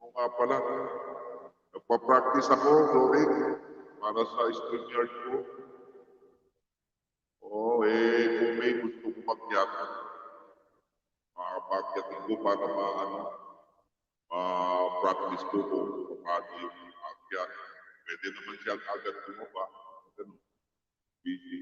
O nga pala, nagpa-practice ako, Doring, para sa StreamYard ko. Oo, kung may gusto ko mag-yat, makapag-yatin ko para ma-practice ko kung paano yung akyat. Pwede naman siya agad bumaba. Ganun, busy.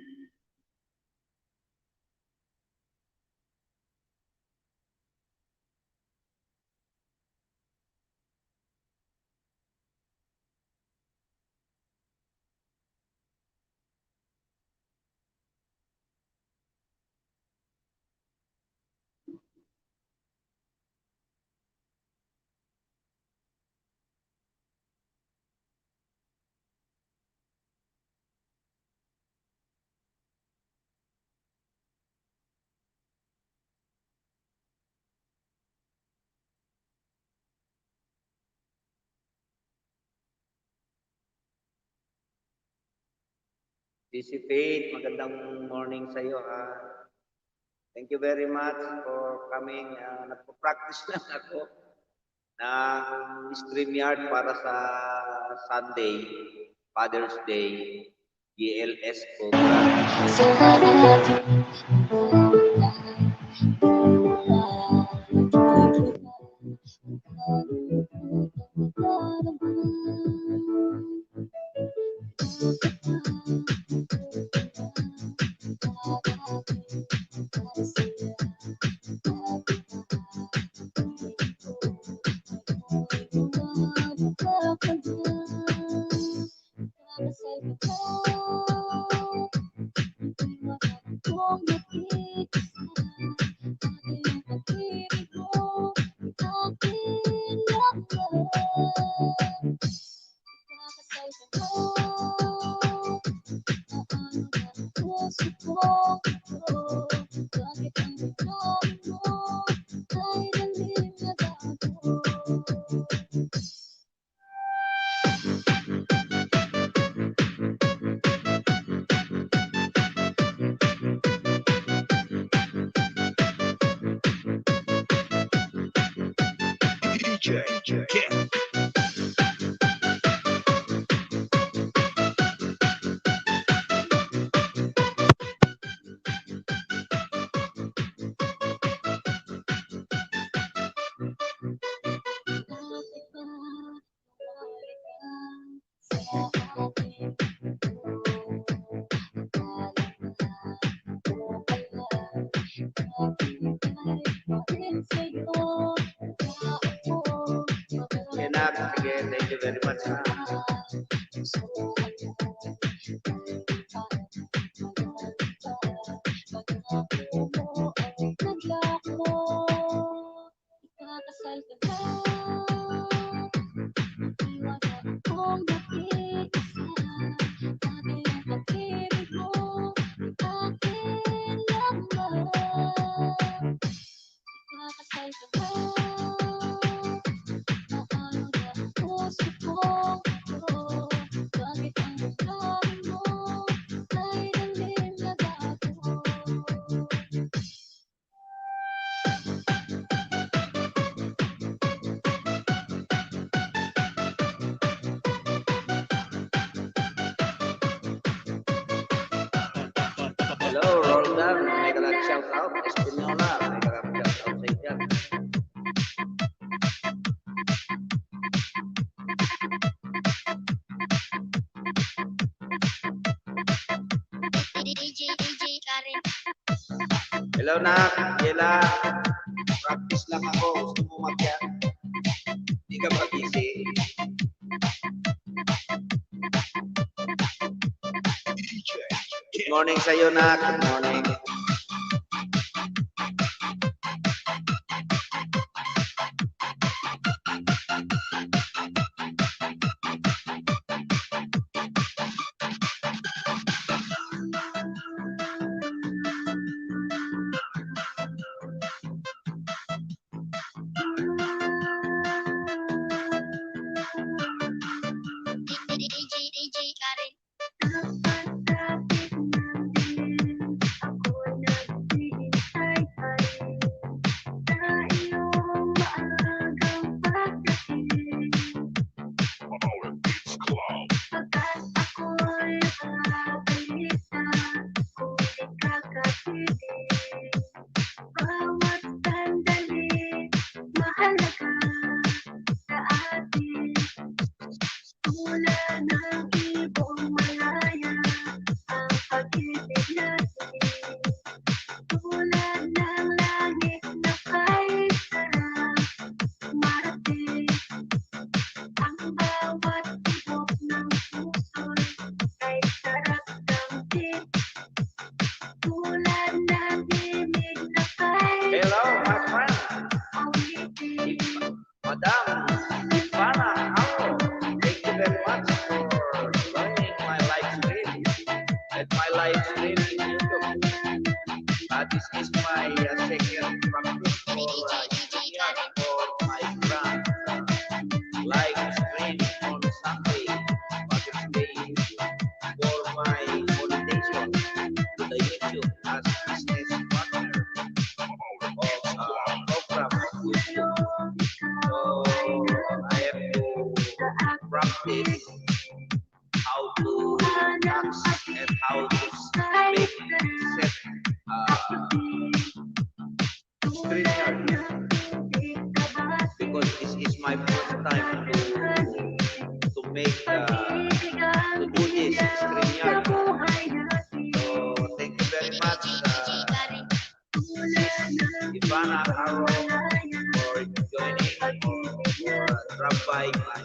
Busy Faith, magandang morning sa iyo. Thank you very much for coming. Nagpo-practice lang ako ng StreamYard para sa Sunday, Father's Day, GLS program. Sige, thank you very much. Hello, Roldan. May shout out. Espinola. May shout out sa inyo. Hello, Nak. Yela. Practice lang ako. Gusto mo mag-yan? Hindi ka ba busy? Good morning sa iyo, Nak. Good morning. second practice for StreamYard for my brand live stream on Sunday, Father's Day, for my monetization to the YouTube as business partner of program of YouTube. So I have to practice how to tax and how to make set StreamYard because this is my first time to make to do this StreamYard. So thank you very much, Ivana Aro, for joining or drop by my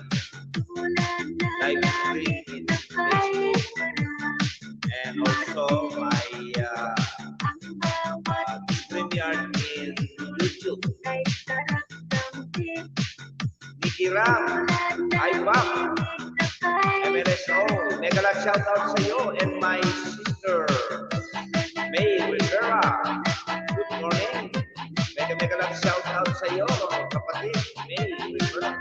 live stream in Facebook and also my StreamYard in YouTube. Nikki Ram, Ibam, MLSO, mega love shout out sa iyo and my sister May Rivera. Good morning. Mega love shout out sa iyo, kapatid May Rivera.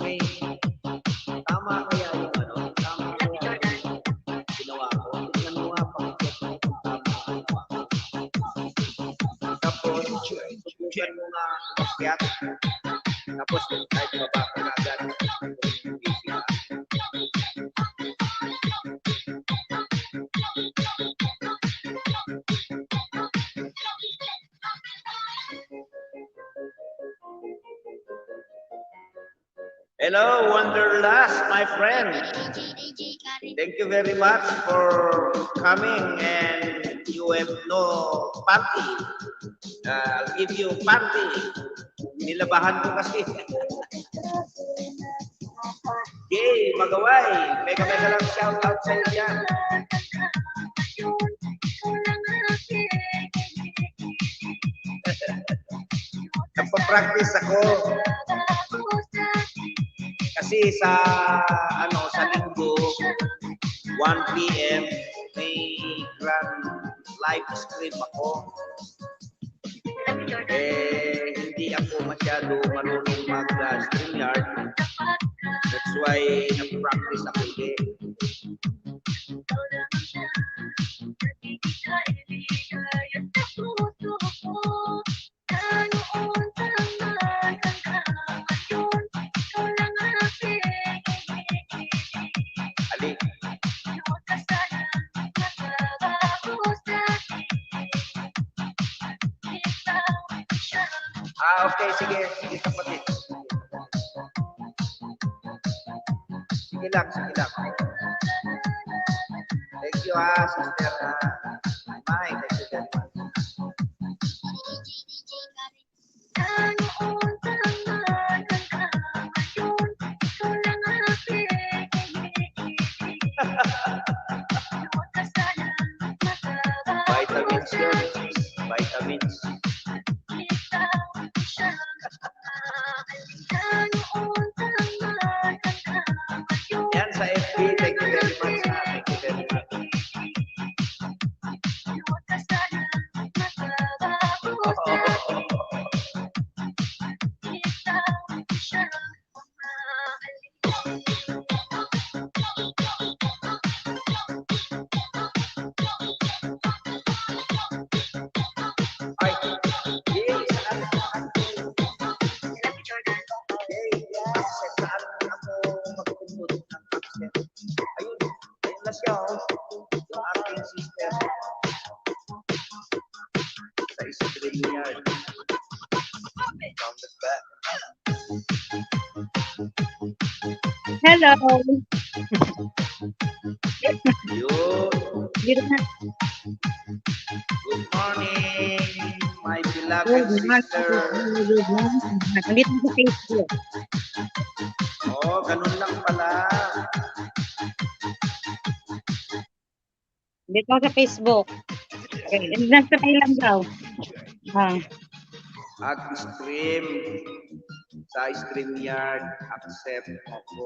May tama kaya yung tama kaya yung ginawa ko. Tingnan mo nga pag-check mo kung tama ang ginawa ko. Tapos, subukan mo nga umakyat. Tapos, kahit baba ka na agad, yung busy ka. Hello, Wanderlust, my friend. Thank you very much for coming and you have no party. I'll give you party. Nilabahan ko kasi. Yay, Magaway. Mega lang shout out sa iyo dyan. Nagpa-practice ako. Kasi sa linggo 1 PM may grand live stream ako. Hindi ako masyado marunong mag-StreamYard. That's why nag-practice ako din. Okay, sige kapatid. Sige lang. Thank you sister May, thank you very much. Vitamins yun, vitamins. Yan sa FB, thank you very much. Thank you very much. Hello. Good morning, my beloved sister. Nandito sa Facebook. Oh, ganun lang pala. Dito sa Facebook. Okay, nasa lang daw. Ah, Stream sa StreamYard, accept ako.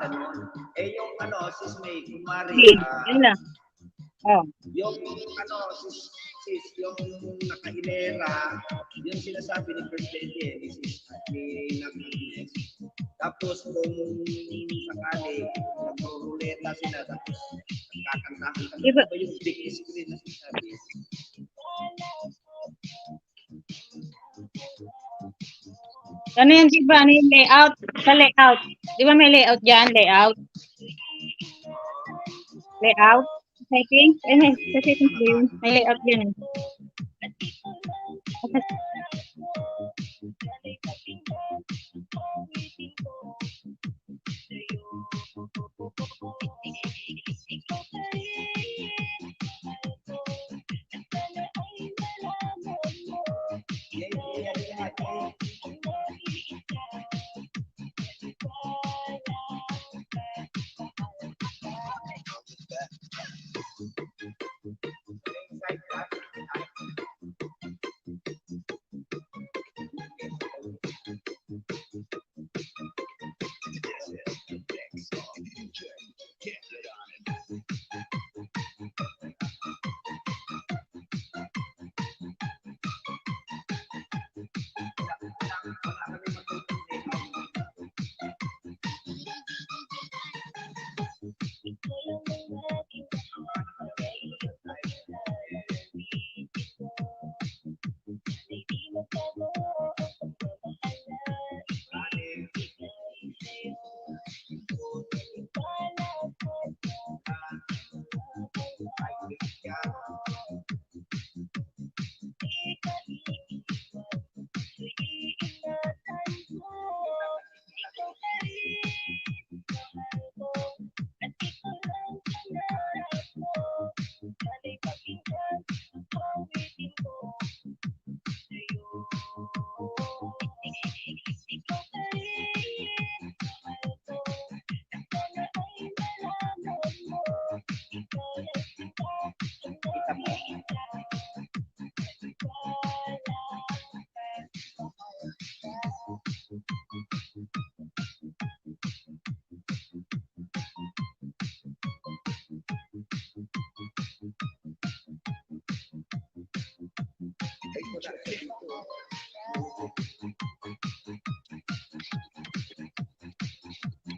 Ganun. Yung sis May, kumari, okay, yun lang. Oh, yung yung nakailera, yung sinasabi ni First Lady, ni Nagnes. Tapos kung sakali, nagro-ruleta sila, tapos kakantahan ka. Iba- Ba yung big screen na sinasabi? ano yan, di ba? Ano yung layout? Sa layout. Di ba may layout dyan? Layout? Layout? Settings? Sa settings ba yun? May layout dyan eh.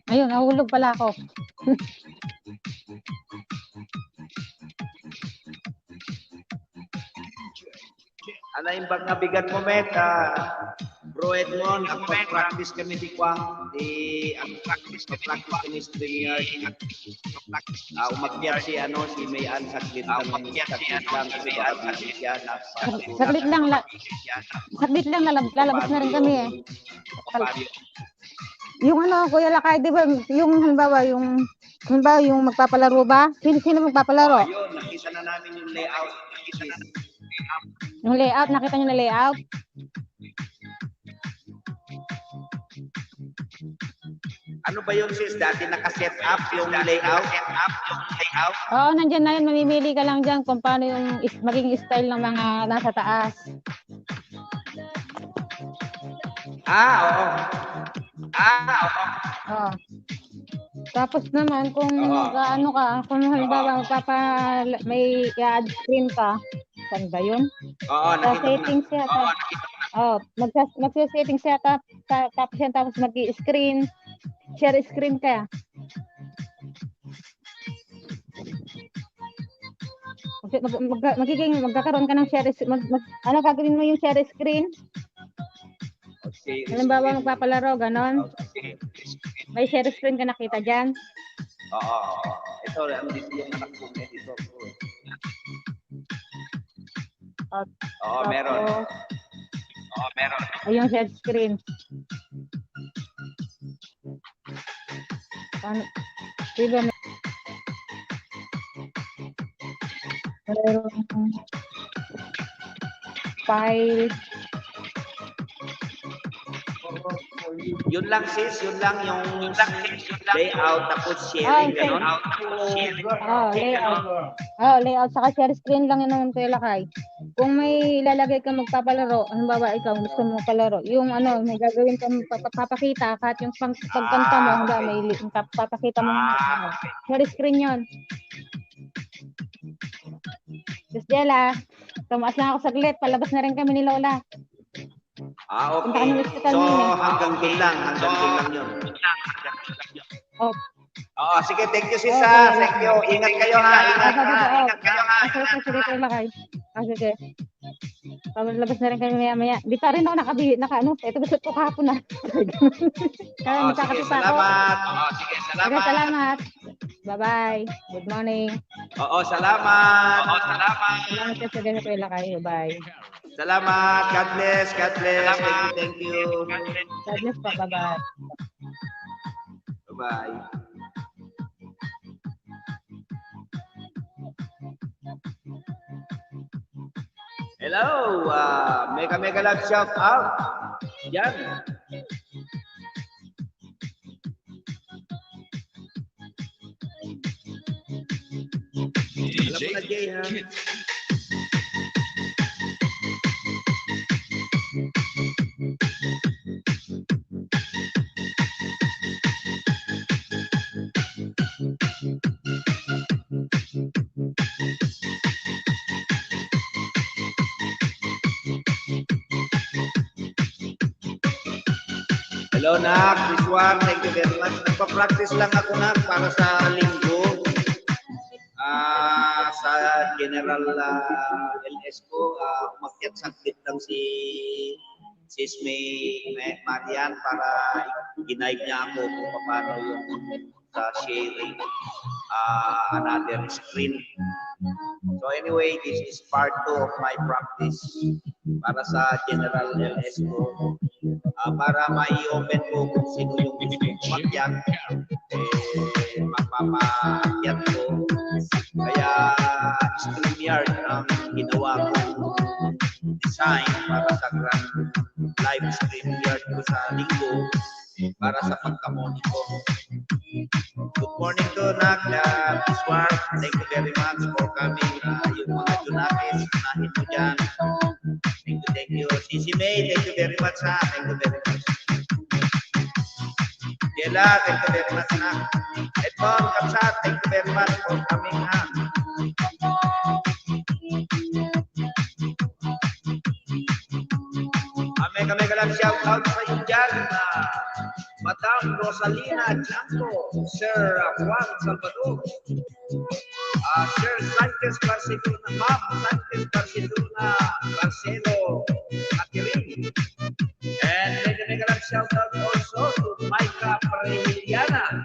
Ayun, nahulog pala ako. Ano yung bang nabigat mo, Meta? Bro Edmond, ang practice kami di Kwang, ang practice kami StreamYard. Umakyat si Mayan saglit lang. Saglit lang, saglit lang, lalabas na rin kami eh. Yung Kuya Lakay, di ba, yung halimbawa, yung magpapalaro ba? Sino magpapalaro? Ayun, nakita na namin yung layout. Yung layout, nakita nyo na layout? Ano ba yun, sis? Dati naka-set up yung layout? Oo, nandyan na yun. Mamimili ka lang dyan kung paano yung maging style ng mga nasa taas. Oo. Oo. Tapos naman, kung kung halimbawa may i-add screen ka, saan ba yun? Oo, Sa settings yata. Magsa-settings yata, tapos mag-i-screen, share screen ka. Magkakaroon ka ng share screen. Gagawin mo yung share screen? Okay. Halimbawa, magpapalaro, ganon. May share screen ka nakita dyan? Oo. Ito, andito yung anak ko. Ito. Oo, meron. Ay, yung share screen. Paano? Diba meron file. Yun lang sis, yun lang yung layout tapos sharing ganon. Layout. Layout saka share screen lang yun naman Kuya Lakay. Kung may ilalagay ka magpapalaro, halimbawa ikaw gusto mo palaro, yung may gagawin ka papakita kahit yung pagkanta mo, may papakita mo share screen yun. Sis Jella, tumaas lang ako saglit, palabas na rin kami ni Lola. Okay. So, hanggang doon lang yun. Oo, sige, thank you sis ha. Thank you. Ingat kayo ha. Sige, Kuya Lakay. Sige. Labas na rin kami maya-maya. Di pa rin ako ito gusto ko kahapon na. Sige, salamat. Sige, salamat. Bye-bye. Good morning. Salamat. Salamat kasi din Kuya Lakay. Bye-bye. Salamat. God bless. Thank you. God bless pa. Bye-bye. Bye-bye. Hello, mega love shout out. Yan. DJ Kid. Hello, Nak. Rizwan, thank you very much. Nagpa-practice lang ako, Nak, para sa linggo. Sa general LS ko, umakyat saglit lang si Sis May Marian para ginaib niya ako kung paano yung sa sharing another screen. So anyway, this is part 2 of my practice para sa general LS ko. Para mai-open ko kung sino yung gusto umakyat, mapapaakyat ko. Kaya StreamYard ang ginawa kong design para sa grand live StreamYard ko sa linggo para sa pagka-monitor. Good morning to Nak, Biswar. Thank you very much for coming. Yung mga Junakis, unahin mo dyan. Thank you. Sisi May, thank you very much ha. Thank you very much. Jella, thank you very much ha. Edmond, Kapsat, thank you very much for coming ha. Mega lang shout out sa iyo dyan. Madam Rosalina Janto, Sir Juan Salvador, Sir Sanchez Barcelona, Ma'am Sanchez Barcelona, Barcelo, Catherine. And mega lang shout out also to Micah Pareliana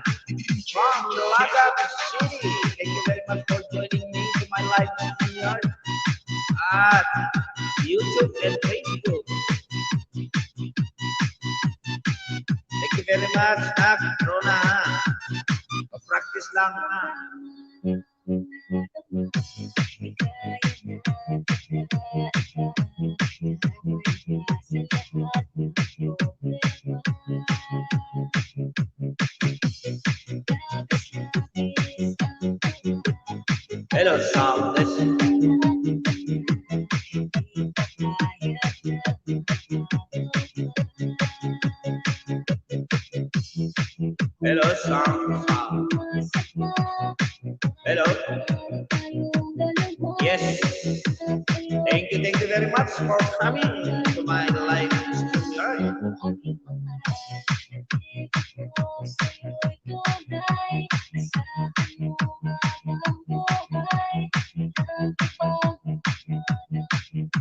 from Lagat City. Thank you very much for joining me to my live here at YouTube and Facebook. Thank you very much, Nak, Rona. Practice lang ha. Hello, Soundless. Hello, sound. Hello. Yes. Thank you very much for coming to my live stream.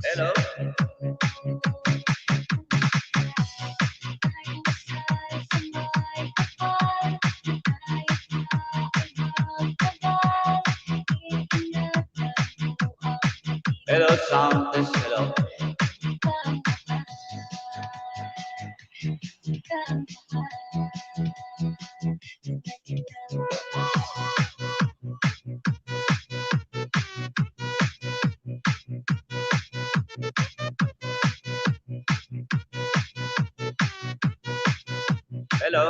Hello. Hello, sound test. Hello. Hello.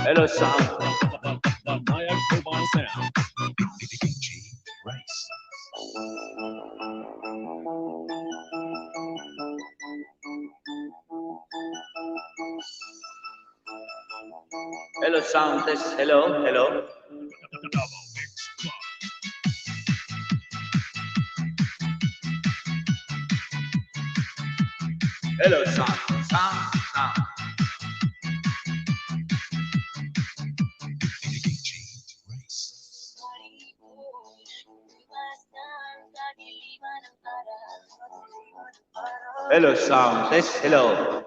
Hello, sound. Mayak Mobile Sound. Hello, sound test. Hello, hello. Hello, sound, sound. Hello, sound test. Hello.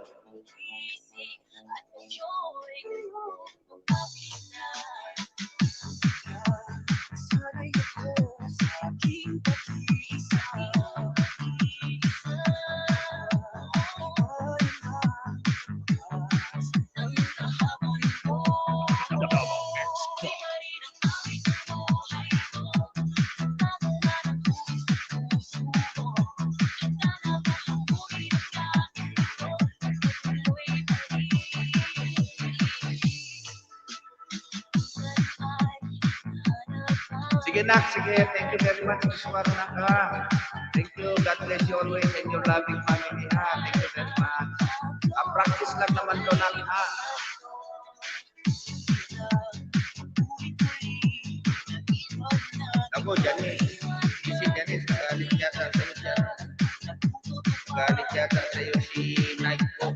Sige, Nak. Sige. Thank you very much, Iswarnaka. Thank you. God bless you always and your loving family, ha. Thank you very much. Practice lang naman to namin, ha. Ako, Janice. Si Janice, galit yata sa'yo siya. Galit yata sa'yo si Nike ko.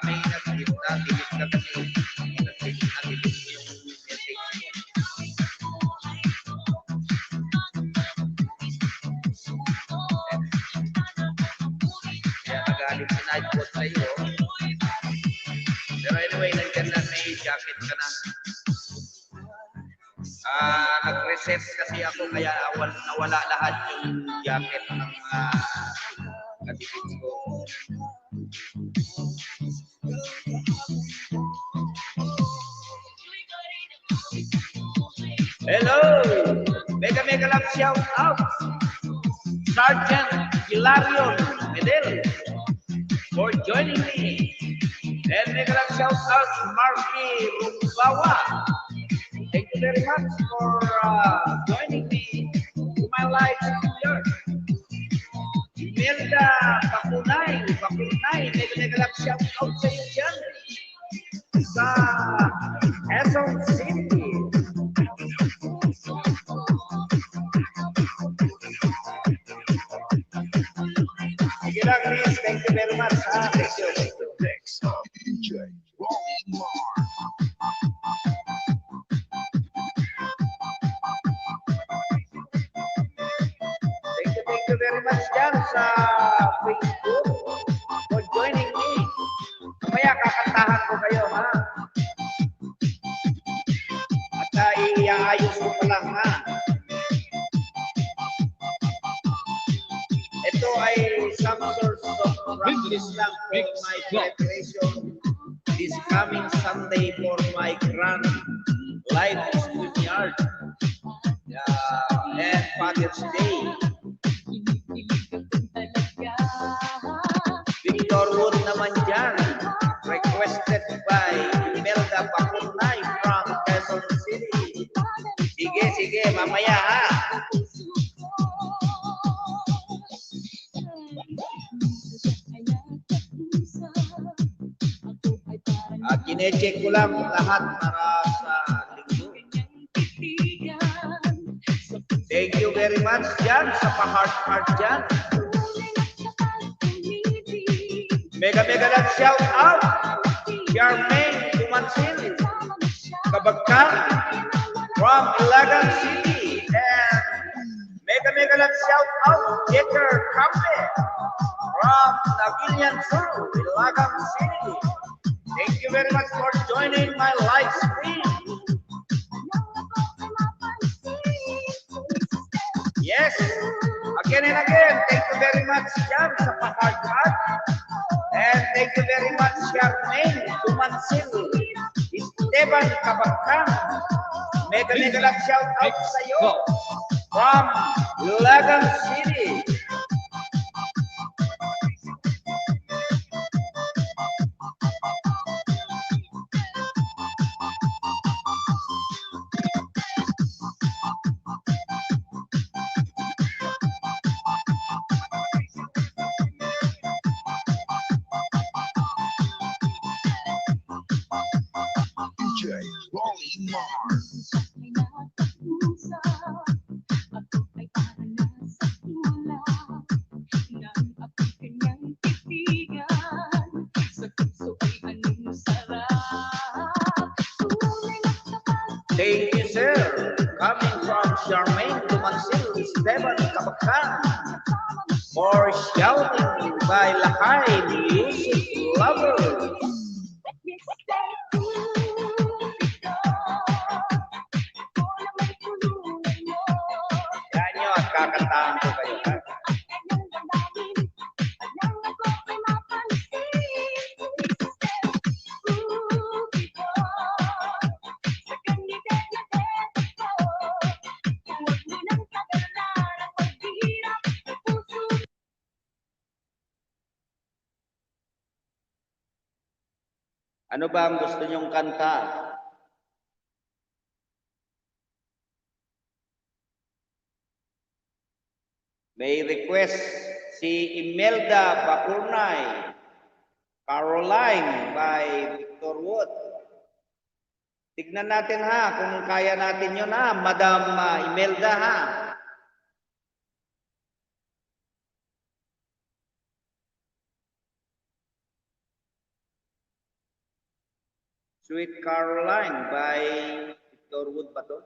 May nag-delete na kasi. Nag-delete yung message niya. Kaya nagalit si Nightbot sa'yo. Pero anyway, nandiyan na, may jacket ka na. Nag-reset kasi ako kaya nawala lahat yung jacket ng katipid ko. Hello! Mega love shout out! Sergeant Hilarion Medel for joining me. And mega love shout out Marky Rumbawa. Thank you very much for joining me to my life here. Imelda Pakunay, mega love shout out sa iyo dyan. Sa Quezon City. Sige lang, Chris. Thank you very much. Thank you. Thank you very much dyan sa Facebook for joining me. Mamaya kakantahan ko kayo, ha? At iaayos ko pa lang, ha? Ito ay some sort of practice lang for my preparation this coming Sunday for my grand live stream yard and Father's Day. Victor Wood naman dyan, requested by Imelda Pakunay from Quezon City. Sige, mamaya, ha? Kine-check ko lang lahat para sa linggo. Thank you very much dyan sa pa-heart dyan. Mega love shout out Yarmaine Tumansin Kabagkan from Ilagan City, and mega love shout out Jeter Kampe from Nagilian Sur, Ilagan City. Thank you very much for joining my live stream. Yes, again and again. Thank you very much, Jan, sa pa-hard. And thank you very much, Charmaine Dumansil, Esteban Kabakang. Mega love shout out sa iyo from Ilagan City. Thank you, sir. Coming from Charmaine Dumansil, Esteban Kabakang, for shouting by Lakay Music Lovers. Yan nyo at kakantahan ko kayo. Ano ba ang gusto nyong kanta? May request si Imelda Bacurnay, Caroline by Victor Wood. Tignan natin ha, kung kaya natin yun ha, Madam Imelda ha. Sweet Caroline by Victor Wood ba to?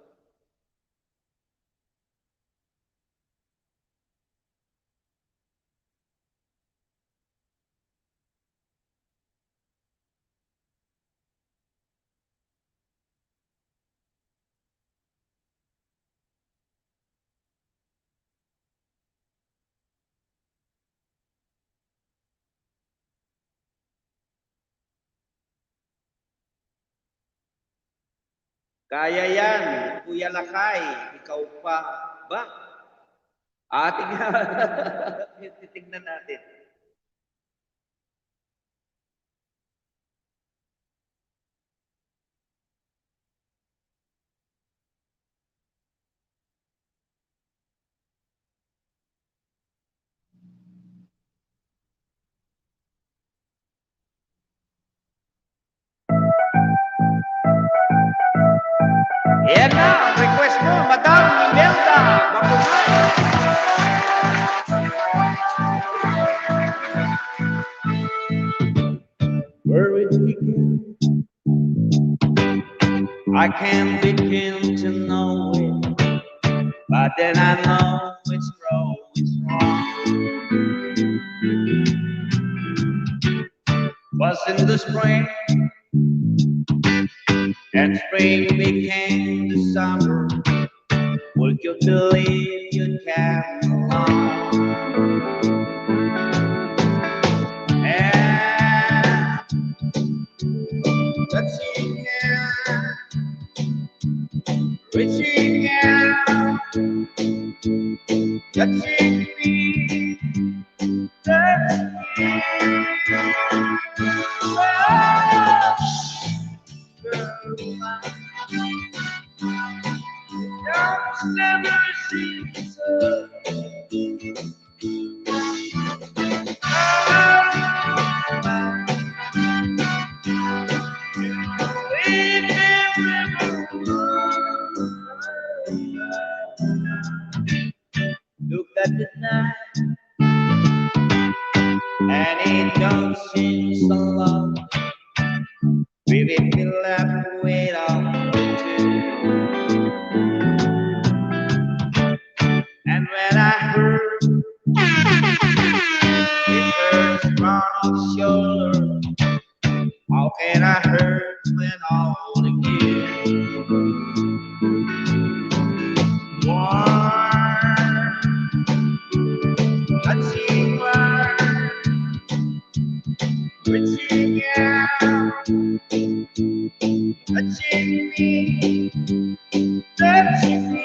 Kaya yan, Kuya Lakay, ikaw pa ba? Titignan natin. Yan na, ang request mo, Madam Imelda Bacurnay. Where it begins, I can't begin to know it, but then I know it's wrong, it's wrong. Was in the spring, and spring became the summer. Would you believe you'd come along? And touching out, reaching out, touching me, touching me. Never seen so. Look at the night, and it don't seem so long. Baby, feel like wait on two. And when I heard it hurts from the shoulder, how can I hurt when all again? Warm that you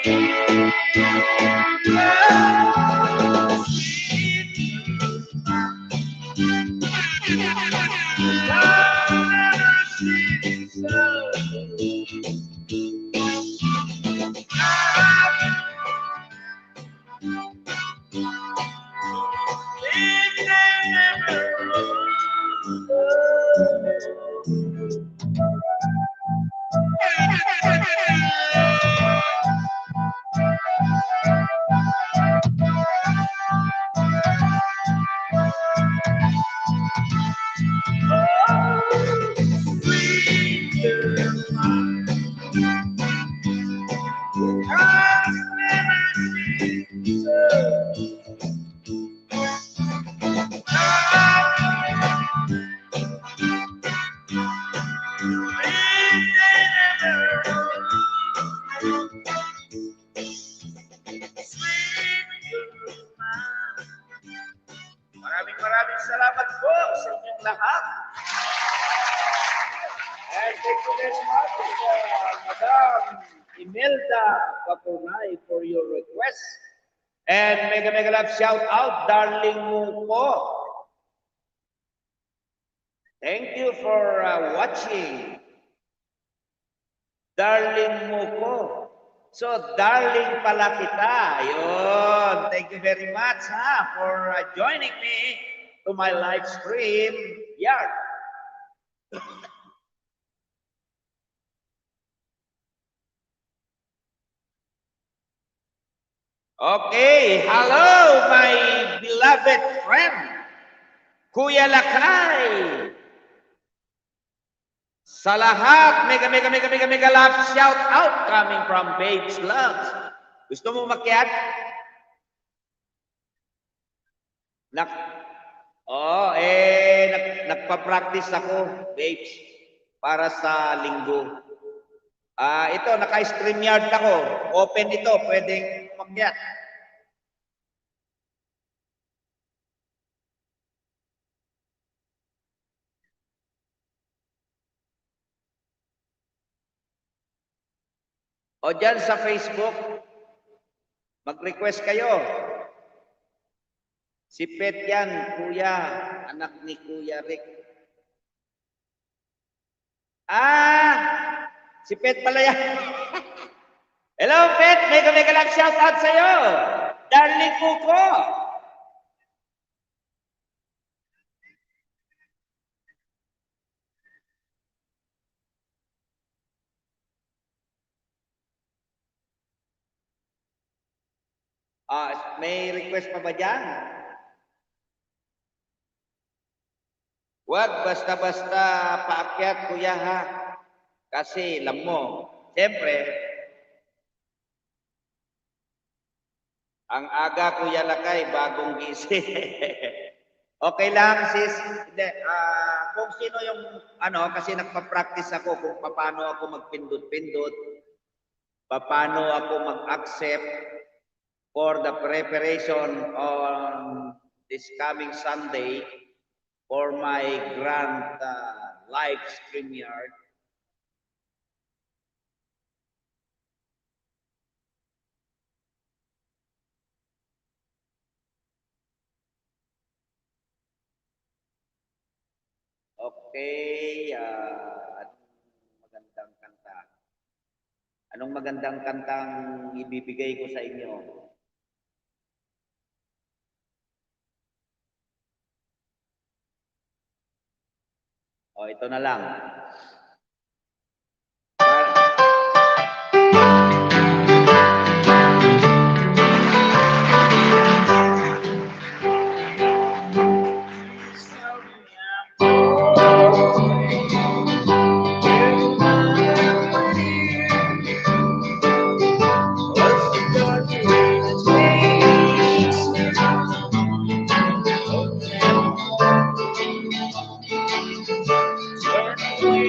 Maraming salamat po sa inyong lahat. And thank you very much, Madam Imelda Papunay, for your request. And mega love shout out, darling mo po. Thank you for watching. Darling mo po. So, darling pala kita. Yun. Thank you very much for joining me to my live stream. Yard. Okay. Hello, my beloved friend, Kuya Lakay. Sa lahat, mega love shout out coming from Babes Loves. Gusto mo makiat? Nagpa-practice ako, Babes, para sa linggo. Ito, naka-StreamYard ako. Open ito, pwedeng makiat. O dyan sa Facebook, mag-request kayo. Si Pet yan, Kuya, anak ni Kuya Rick. Si Pet pala yan. Hello, Pet, mega lang shout out sa'yo. Darling Kuko. May request pa ba dyan? Huwag basta-basta paakyat, kuya, ha? Kasi, alam mo, siyempre, ang aga, Kuya Lakay, bagong gising. Okay lang, sis. Hindi, kung sino yung, kasi nagpa-practice ako kung paano ako magpindot-pindot, paano ako mag-accept for the preparation on this coming Sunday for my grand live StreamYard. Okay, magandang kanta. Anong magandang kantang ibibigay ko sa inyo? Ito na lang. Turn away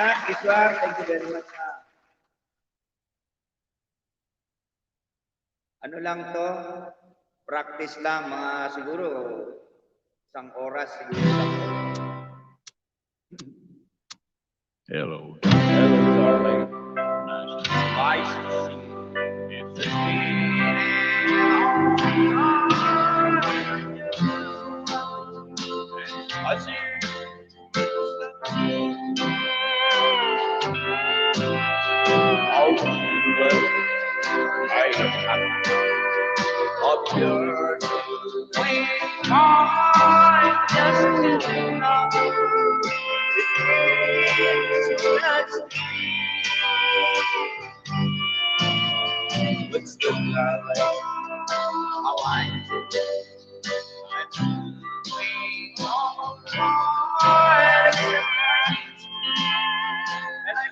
Yan, Iswar, thank you very much. Ano lang to? Practice lang, mga siguro isang oras siguro lang to. Hello. Hello, darling. Nice to see you. It's a I see I of yours. We are just enough. What's the color? How I we all are and I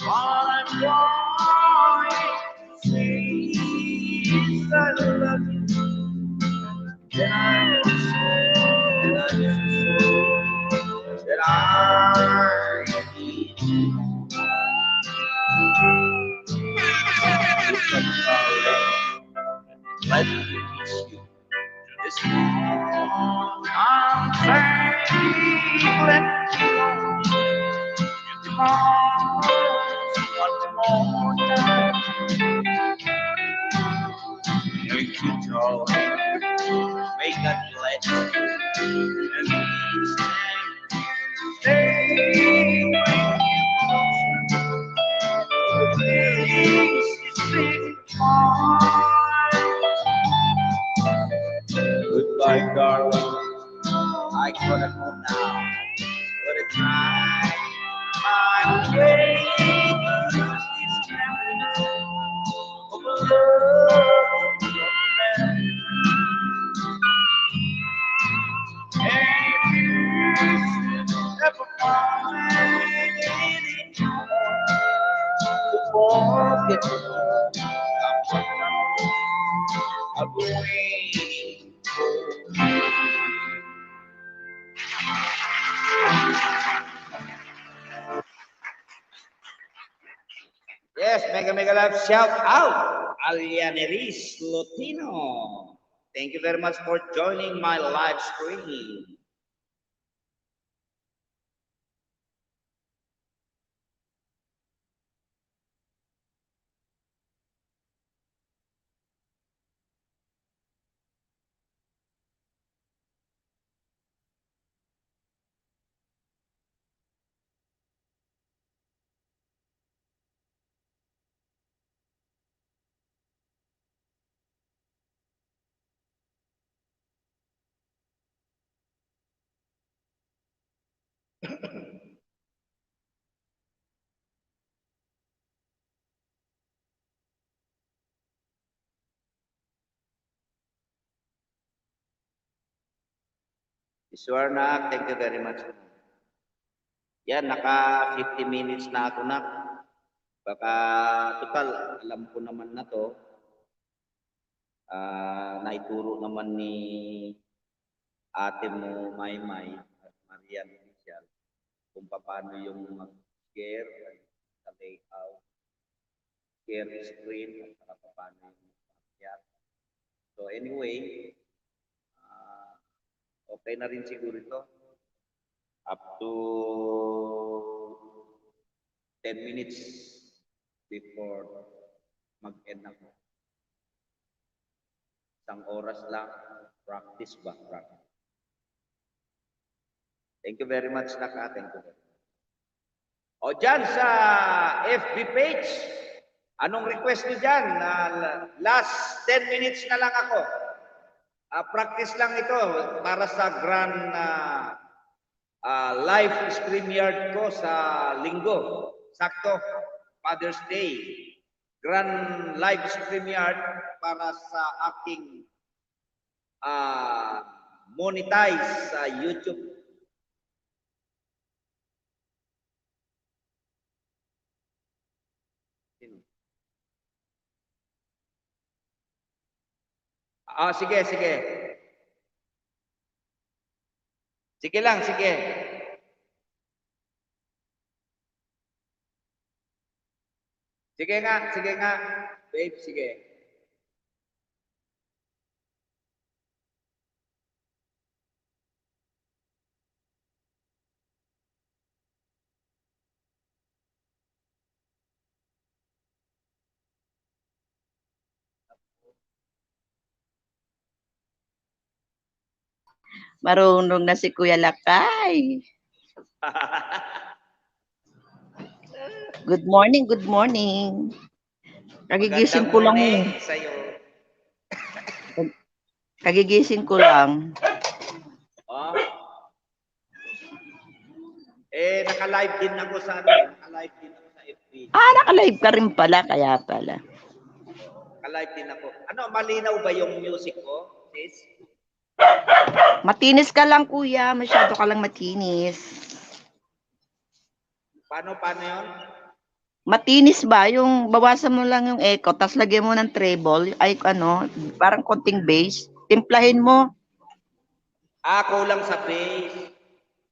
all I'm going to say is I love you. And I that I need you. Let me kiss you. This morning I'm saying let you go. Tomorrow, one more time. Make you tall, make that bless you, and please stay please stay goodbye, darling. I gotta go now. Gotta try my way through these challenges of love. And you never find any joy to forget I'm waiting for you. Yes, mega love shout out, Alianeris Lotino. Thank you very much for joining my live stream. Iswarna, thank you very much. Yan, naka 50 minutes na ako na. Baka total, alam ko naman na to. Naituro naman ni ate mo Maymay at Marian Official kung paano yung mag-share sa layout, share screen, at saka paano yung mag-chat. So anyway, okay na rin siguro ito. Up to 10 minutes before mag-end ako. Isang oras lang, practice ba? Practice. Thank you very much, Naka. Thank you very much. O dyan sa FB page, anong request nyo dyan? Last 10 minutes na lang ako. Practice lang ito para sa grand live StreamYard ko sa linggo. Sakto, Father's Day. Grand live StreamYard para sa aking monetize sa YouTube. Sige, sige. Sige lang, sige. Sige nga. Babe, sige. Marunong na si Kuya Lakay. Good morning, good morning. Kagigising ko lang. Magandang morning sa'yo. Kagigising ko lang. Oh. Naka-live din ako sa naka-live din ako sa FB. Naka-live ka rin pala, kaya pala. Naka-live din ako. Ano, malinaw ba yung music ko, sis? Matinis ka lang, kuya. Masyado ka lang matinis. Paano yun? Matinis ba? Yung bawasan mo lang yung echo, tapos lagyan mo ng treble, ay ano, parang konting bass. Timplahin mo. Kulang sa bass.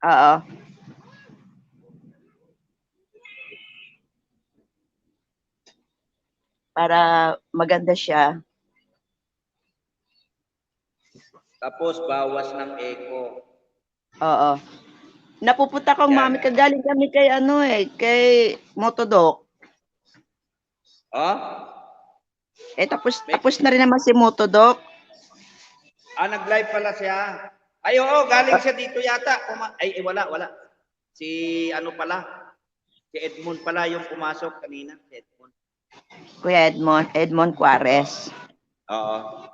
Oo. Para maganda siya. Tapos bawas ng echo. Oo. Napupunta kong Yan. mami, kagaling kami kay kay Motodoc. Oh? Tapos na rin naman si Motodoc. Nag-live pala siya. Ay, oo, galing siya dito yata. Wala. Si ano pala? Si Edmond pala yung pumasok kanina. Si Edmond. Kuya Edmond Juarez. Oo.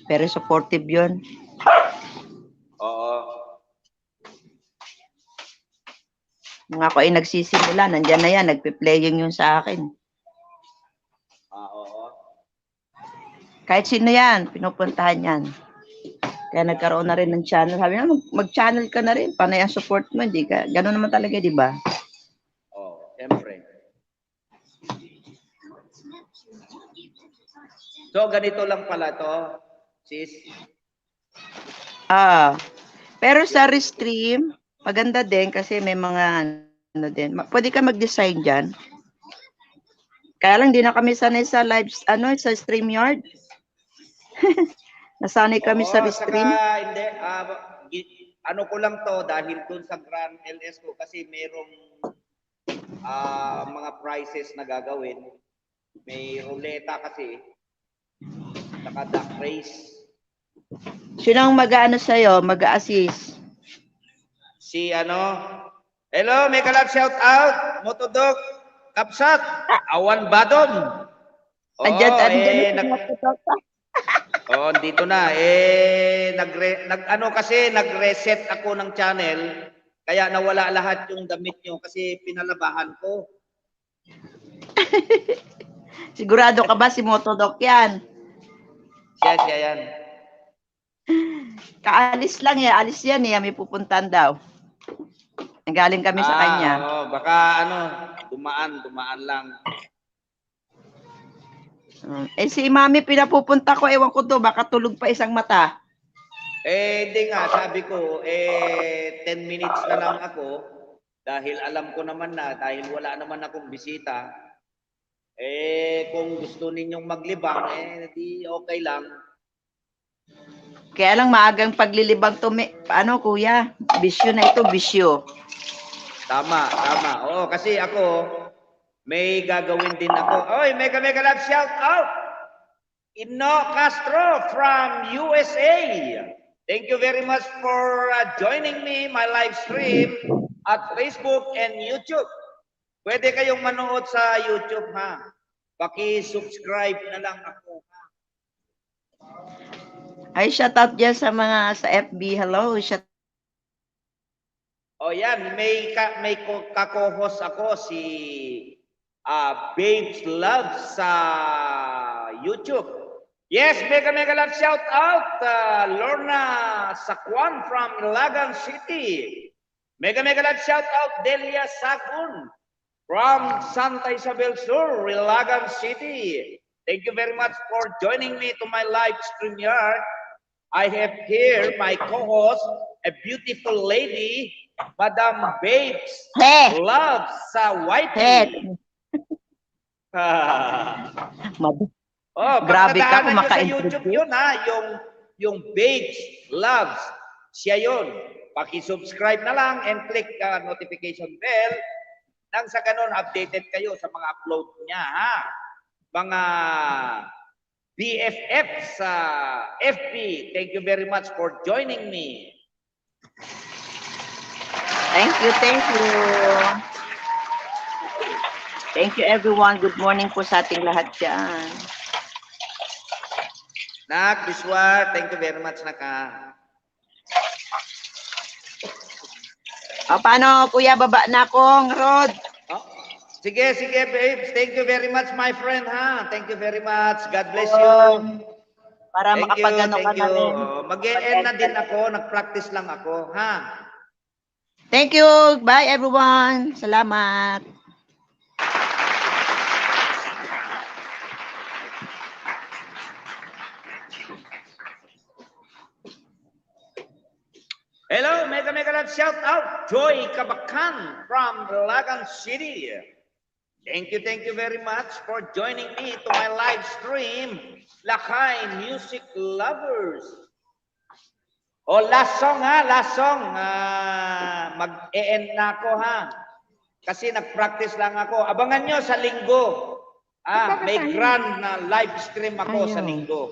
Very supportive yun. Oo. Nung ako ay nagsisimula, nandyan na yan, nagpe-playing yun sa akin. Oo. Kahit sino yan, pinupuntahan yan. Kaya nagkaroon na rin ng channel. Sabi na, mag-channel ka na rin. Panay ang support mo, hindi ka. Ganun naman talaga, di ba? Oo, siyempre. So, ganito lang pala to, sis. Pero sa restream, maganda din kasi may mga ano din. Pwede ka mag-design dyan. Kaya lang, di na kami sanay sa live, sa StreamYard. Nasanay kami sa restream. Saka, hindi, ano ko lang to dahil dun sa Grand LS ko kasi merong mga prizes na gagawin. May ruleta kasi. Saka duck race. Sino ang mag-aano sa'yo, mag-a-assist? Si hello, may kalat shout out, Motodoc, Kapsat, Awan Badom. Andyan Dito na. Nag-reset ako ng channel, kaya nawala lahat yung damit nyo kasi pinalabahan ko. Sigurado ka ba si Motodoc yan? Siya yan. Kaalis lang alis yan may pupuntan daw. Nanggaling kami sa kanya. Baka dumaan lang. Si Mami pinapupunta ko, ewan ko to, baka tulog pa isang mata. Hindi nga, sabi ko, 10 minutes na lang ako dahil alam ko naman na, dahil wala naman akong bisita, kung gusto ninyong maglibang, di okay lang. Kaya lang maagang paglilibang to, kuya, bisyo na ito, bisyo. Tama. Oo, kasi ako, may gagawin din ako. Oy, mega love shout out! Ino Castro from USA. Thank you very much for joining me, my live stream at Facebook and YouTube. Pwede kayong manood sa YouTube, ha? Paki-subscribe na lang ako, ha? Ay, shout out dyan sa mga sa FB. Hello, shout. Yan, may ka-co-host ako si Babes Love sa YouTube. Yes, mega love shout out Lorna Sakwan from Ilagan City. Mega love shout out Delia Sagun from Santa Isabel Sur, Ilagan City. Thank you very much for joining me to my live stream yard. I have here my co-host, a beautiful lady, Madam Babes He! Loves sa He! Whitey. Oh, Grabe ka, pagkadaanan nyo sa kumaka-introduce. YouTube yun ha, yung Babes Loves, siya yun. Paki-subscribe na lang and click notification bell nang sa ganun updated kayo sa mga upload niya ha. Mga BFF sa FB, thank you very much for joining me. Thank you, thank you. Thank you everyone. Good morning po sa ating lahat dyan. Nak, Biswar, thank you very much, Naka. Paano, kuya, baba na akong Rod? Oh, sige, babes. Thank you very much, my friend, ha? Thank you very much. God bless you. Para makapagano ka thank you. namin. Mag-e-end na din ako. Nag-practice lang ako, ha? Thank you. Bye everyone. Salamat. Hello, mega love shout out, Joy Kabakan from Lagan City. Thank you very much for joining me to my live stream, Lakay Music Lovers. Oh, last song ha, last song. Mag-e-end na ako ha. Kasi nag-practice lang ako. Abangan nyo sa linggo. May grand na live stream ako sa linggo.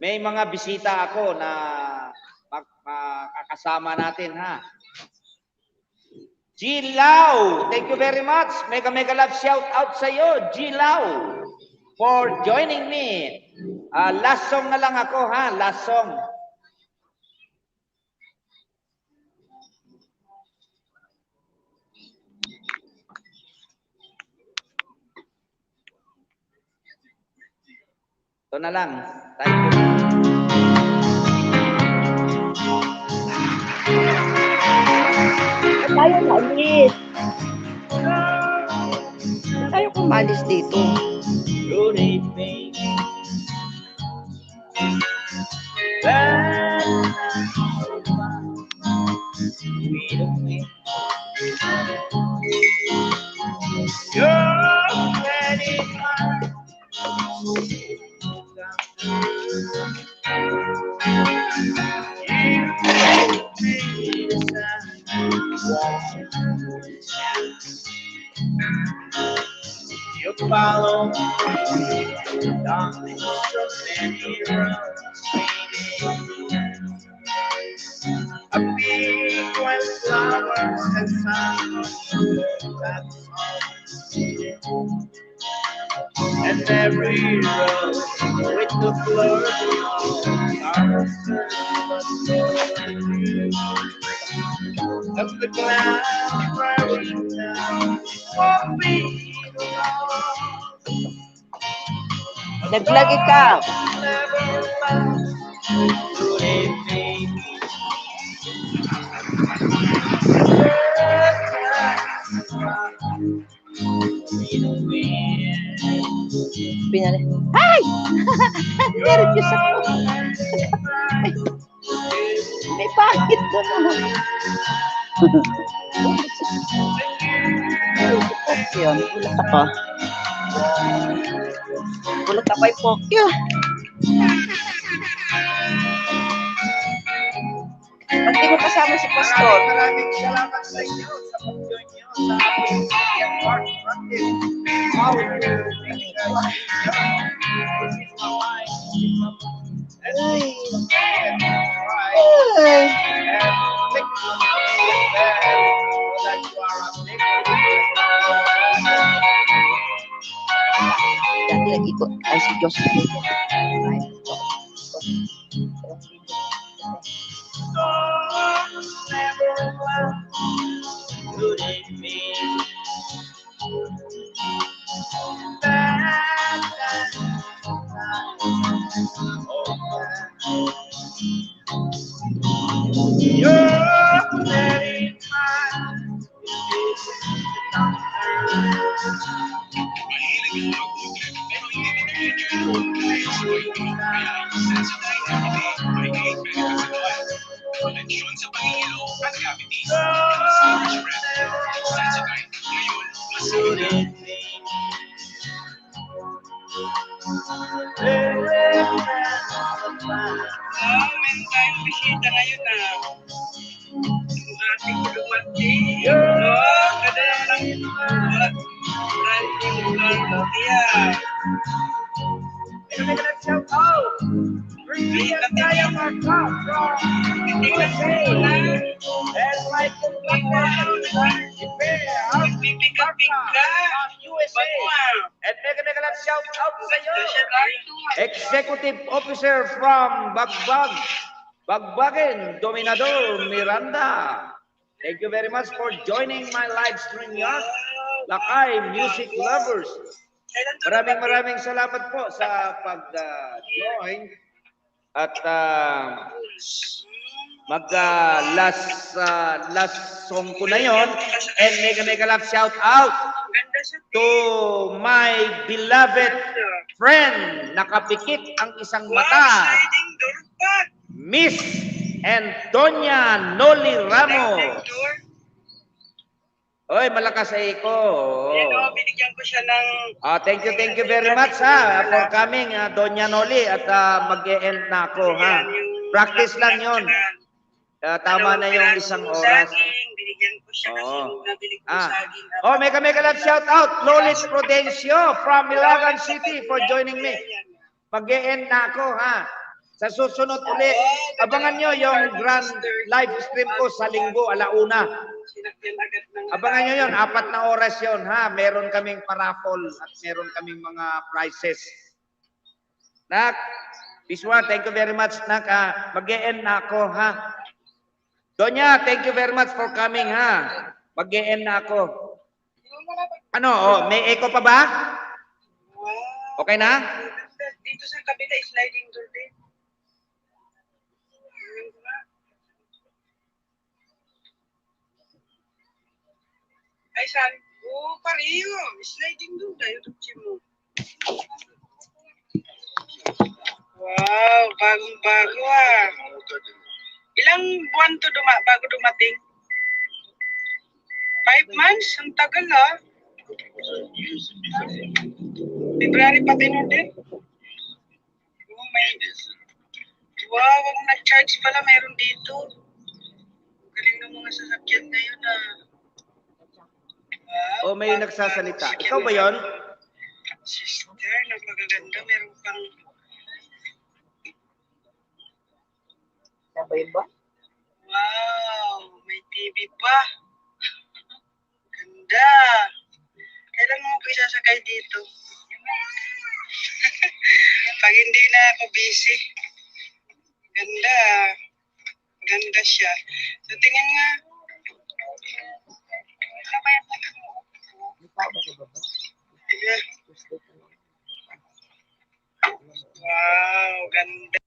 May mga bisita ako na makakasama natin ha. G-Lau, thank you very much. Mega love shout out sa iyo, G-Lau, for joining me. Last song na lang ako ha, last song. Ito na lang. Thank you. Tayo malis. Tayo kumalis dito. You follow down so many roads, a big white flowers and sun, that's all. And every rose with the flowers of the clouds rolling down, won't be Naglag ikaw. Pinali. Ay! Nervous ako. May pangit na naman. Yun, gulat ako. Gulat ako ay Pokyo. Ba't di mo kasama si Pastor? Maraming salamat sa inyo sa pag-join nyo sa ating Art Practice. How to make a this is my mind. And Ay. try Ay. and click on the bell so that you are updated. Dati nag-ikot. Ay, si Diyos. Never could it be that you're very fine. Koneksyon sa Pangilo at Cavite. Storage Brand. Sensodyne. Ngayon, mas sulit. Meron tayong bisita ngayon na yung ating luwati. Ganda naman ang Shout out! Brilliant tayo mga from USA and my USA and mega lang shout out sa iyo. Executive Officer from Bagbagen, Dominador Miranda. Thank you very much for joining my live stream yan. Lakay Music Lovers. Maraming salamat po sa pag-join at last song ko na yon and mega love shout out to my beloved friend, nakapikit ang isang mata, Miss Antonia Noli Ramos. Oy, malakas sa iko. Binigyan ko siya ng... Thank you very much for coming, Doña Noli, at mag-e-end na ako, ha. Practice lang yon. Tama na yung isang oras. Binigyan ko siya kasi nabili ko saging. Mega love shout out, Lolis Prudencio from Ilagan City for joining me. Mag-e-end na ako, ha. Sa susunod ulit, abangan nyo yung grand live stream ko sa linggo, 1:00. Abangan nyo yun, 4 na oras yun, ha. Meron kaming paraffol at meron kaming mga prizes. Nak, Biswa, thank you very much, Nak. Mag-e-end na ako, ha. Donya, thank you very much for coming, ha. Mag-e-end na ako. Ano, may echo pa ba? Okay na? Dito sa kabila, sliding door din. Ay, sabi, pareho. Sliding door tayo, tutsi mo. Wow, bagong-bago Ilang buwan to bago dumating? 5 months? Ang tagal February pa din. Wow, ang nag-charge pala meron dito. Galing ng mga sasakyan na yun May nagsasalita. Ikaw ba yon? Sister, napakaganda. Meron pang... Sabay ba? Wow, may TV pa. Ganda. Kailan mo ko isasakay dito? Pag hindi na ako busy. Ganda. Ganda siya. So, tingin nga. Wow, ganda.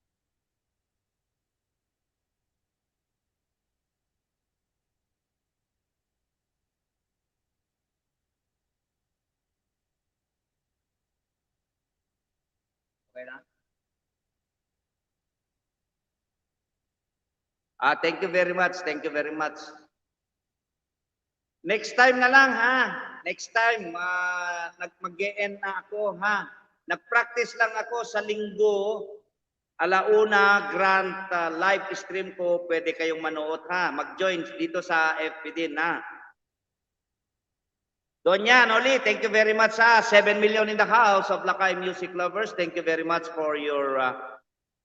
Okay na? Thank you very much. Thank you very much. Next time na lang, ha? Next time, mag-e-end na ako, ha? Nag-practice lang ako sa linggo, 1:00, grand live stream ko. Pwede kayong manood, ha? Mag-join dito sa FB din, ha? Donya Noli, thank you very much, ha? 7 million in the house of Lakay Music Lovers. Thank you very much for your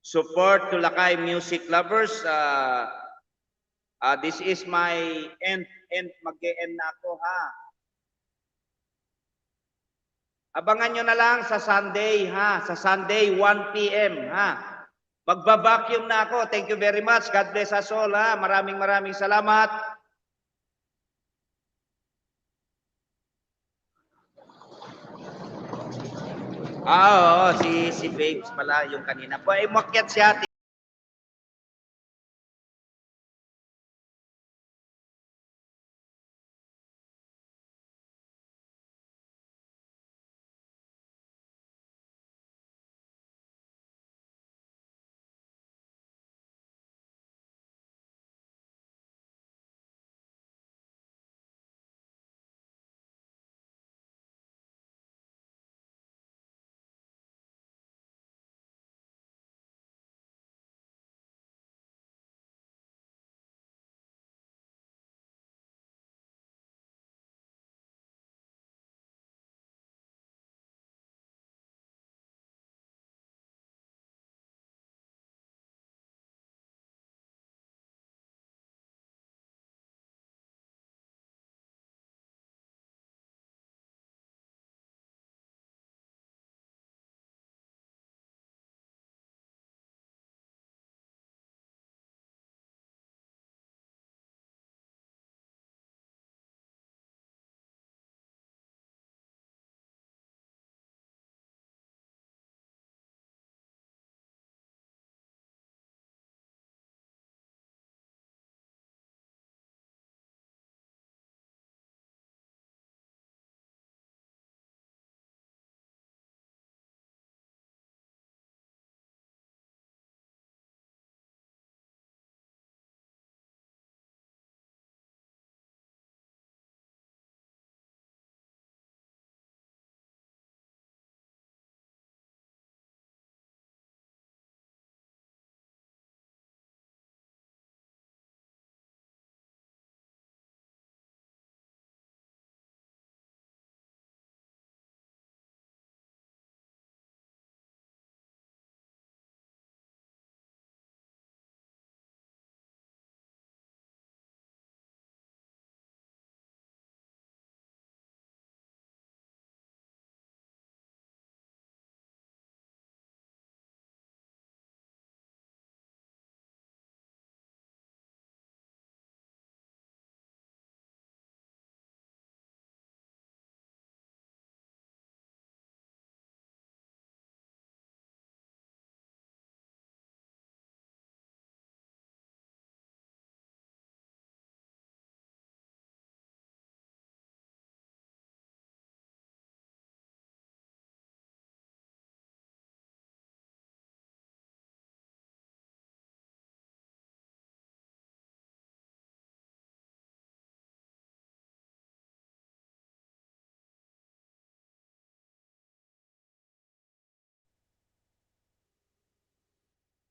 support to Lakay Music Lovers. This is my end. Mag-e-end na ako, ha? Abangan nyo na lang sa Sunday, ha? Sa Sunday, 1 p.m., ha? Magba-vacuum na ako. Thank you very much. God bless us all, ha? Maraming salamat. Si Babes pala yung kanina. Umakyat siya.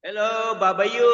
Hello, Babayu.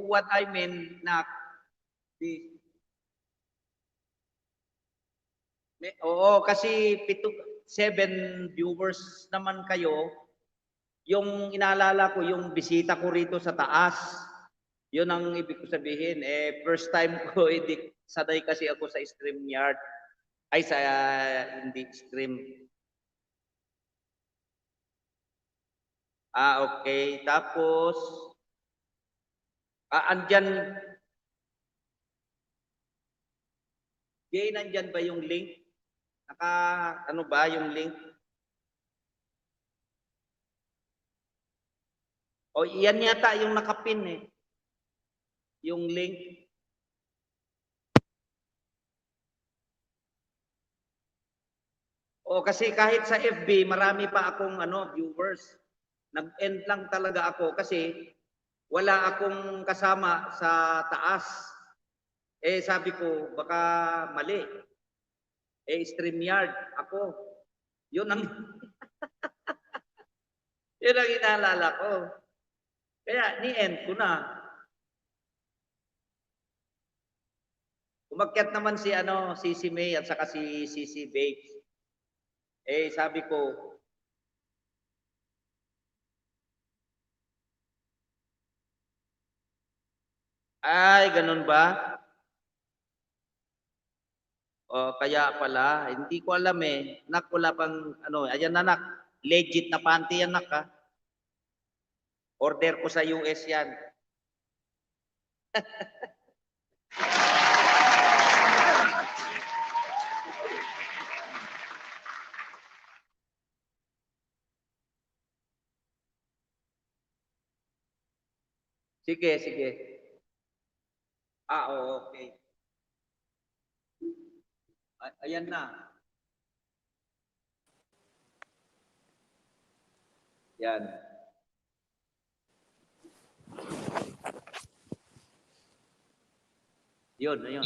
What I mean na oo, kasi 7 viewers naman kayo. Yung inaalala ko, yung bisita ko rito sa taas. Yun ang ibig ko sabihin. First time ko, hindi sanay kasi ako sa StreamYard. Ay, sa hindi stream. Okay. Tapos, andyan, Jay, nandyan ba yung link? Ano ba yung link? O, yan yata yung nakapin eh. Yung link. O, kasi kahit sa FB, marami pa akong viewers. Nag-end lang talaga ako kasi wala akong kasama sa taas. Sabi ko, baka mali. StreamYard ako. Yun ang yun ang inaalala ko. Kaya ni-end ko na. Umakyat naman si si May at saka si CC Babes. Sabi ko, ay, ganun ba? Kaya pala, hindi ko alam eh. Nak, wala pang, ayan na nak, legit na panty yan nak ha. Order ko sa US yan. Sige, sige. Okay. Ayan na. Yan. Yun, ayun.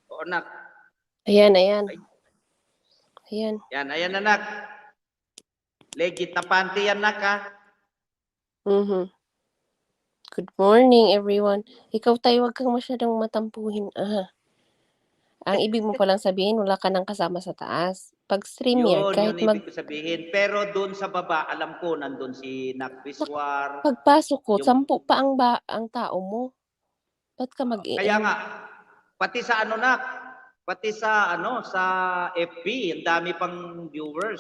O, anak. Ayan. Ayan. Yan, ayan anak. Legit na panty yan, nak ha. Good morning, everyone. Ikaw tayo, wag kang masyadong matampuhin. Ang ibig mo palang sabihin, wala ka nang kasama sa taas. Pag StreamYard, kahit yun ibig ko sabihin. Pero doon sa baba, alam ko, nandun si Nak Biswar. Pagpasok ko, 10 pa ang tao mo. Ba't ka Kaya nga, pati sa nak, pati sa sa FB, ang dami pang viewers.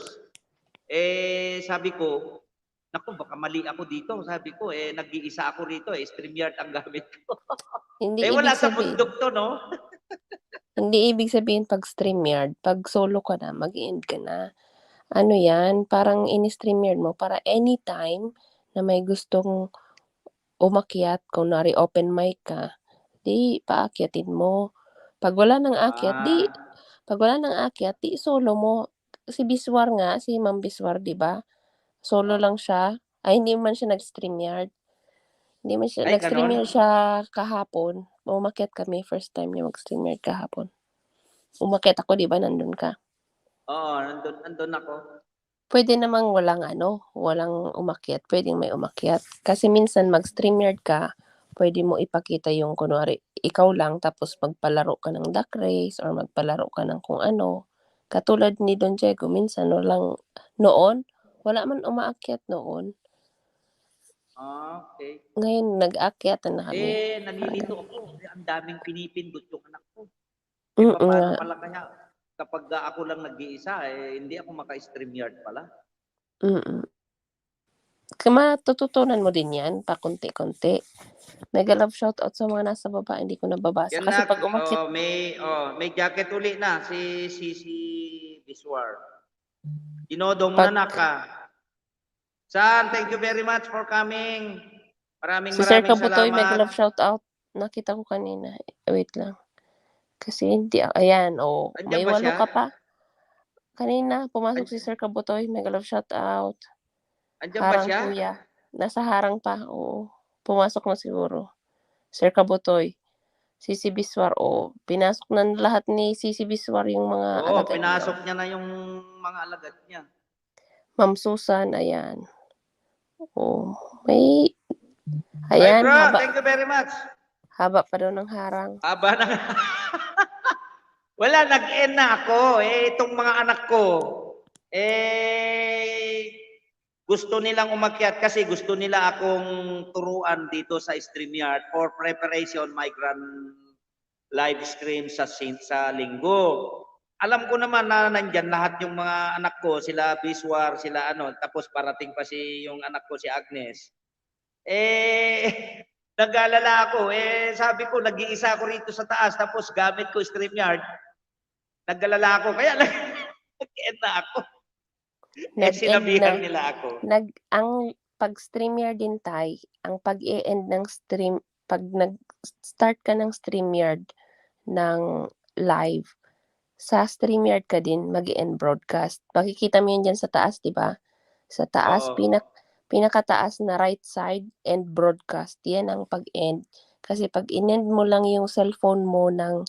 Sabi ko, naku, baka mali ako dito. Sabi ko, nag-iisa ako rito, StreamYard ang gamit ko. Hindi wala ibig sa sabihin. bundok to, no? Hindi ibig sabihin pag StreamYard, pag solo ka na, mag-end ka na. Ano yan, parang in-StreamYard mo, para anytime na may gustong umakyat, kunwari open mic ka, di paakyatin mo. Pag wala nang akyat, di solo mo. Si Biswar nga, si Ma'am Biswar, di ba? Solo lang siya. Ay, hindi man siya nag-StreamYard. Hindi man siya, Ay, nag-StreamYard ganon? siya kahapon. Umakyat kami, first time niya mag-StreamYard kahapon. Umakyat ako, di ba? Nandun ka. Oo, nandun ako. Pwede namang walang umakyat. Pwedeng may umakyat. Kasi minsan mag-StreamYard ka, pwede mo ipakita yung kunwari, ikaw lang, tapos magpalaro ka ng duck race or magpalaro ka ng kung ano. Katulad ni Don Diego, minsan wala man umaakyat noon. Okay. Ngayon, nag-aakyat na kami. Nalilito ako. Ang daming pinipindot yung anak ko. Nga. Paano pala kaya kapag ako lang nag-iisa, hindi ako maka-StreamYard pala. Matututunan mo din yan, pakunti-kunti. Mega love shoutout sa mga nasa baba, hindi ko nababasa. Yan Kasi na, pag umakyat, may jacket uli na si Biswar. Dinodong mo na ka. San, thank you very much for coming. Maraming si Sir maraming Kabutoy, salamat. mega love shoutout. Nakita ko kanina. Wait lang. Kasi hindi, ayan, may Andyan ba 8 siya? ka pa. Kanina, pumasok si Sir Kabutoy, mega love shoutout. Andyan ba Harang siya? kuya. Nasa harang pa, oo. Pumasok na siguro. Sir Kabutoy. Sisi Biswar, oh, pinasok na lahat ni Sisi Biswar yung mga Oo, alagad pinasok niya. niya na yung mga alagad niya. Ma'am Susan, ayan. Oh, may, Ay, ayan, bro, haba, thank you very much. haba pa daw ng harang. Aba na. Wala, nag-end na ako. Itong mga anak ko, gusto nilang umakyat kasi gusto nila akong turuan dito sa StreamYard for preparation my grand live stream sa linggo. Alam ko naman na nandyan lahat yung mga anak ko, sila Biswar, sila ano, tapos parating pa yung anak ko si Agnes. Nag-alala ako. Sabi ko, nag-iisa ako rito sa taas, tapos gamit ko StreamYard. Nag-alala ako, kaya nag-end na ako. Sinabihan nila ako. Ang pag-StreamYard din tay, ang pag-i-end ng stream, pag nag-start ka ng StreamYard ng live, sa StreamYard ka din mag-i-end broadcast. Makikita mo yun dyan sa taas, di ba? Sa taas, Oo. pinakataas na right side, end broadcast. Yan ang pag-end. Kasi pag in-end mo lang yung cellphone mo ng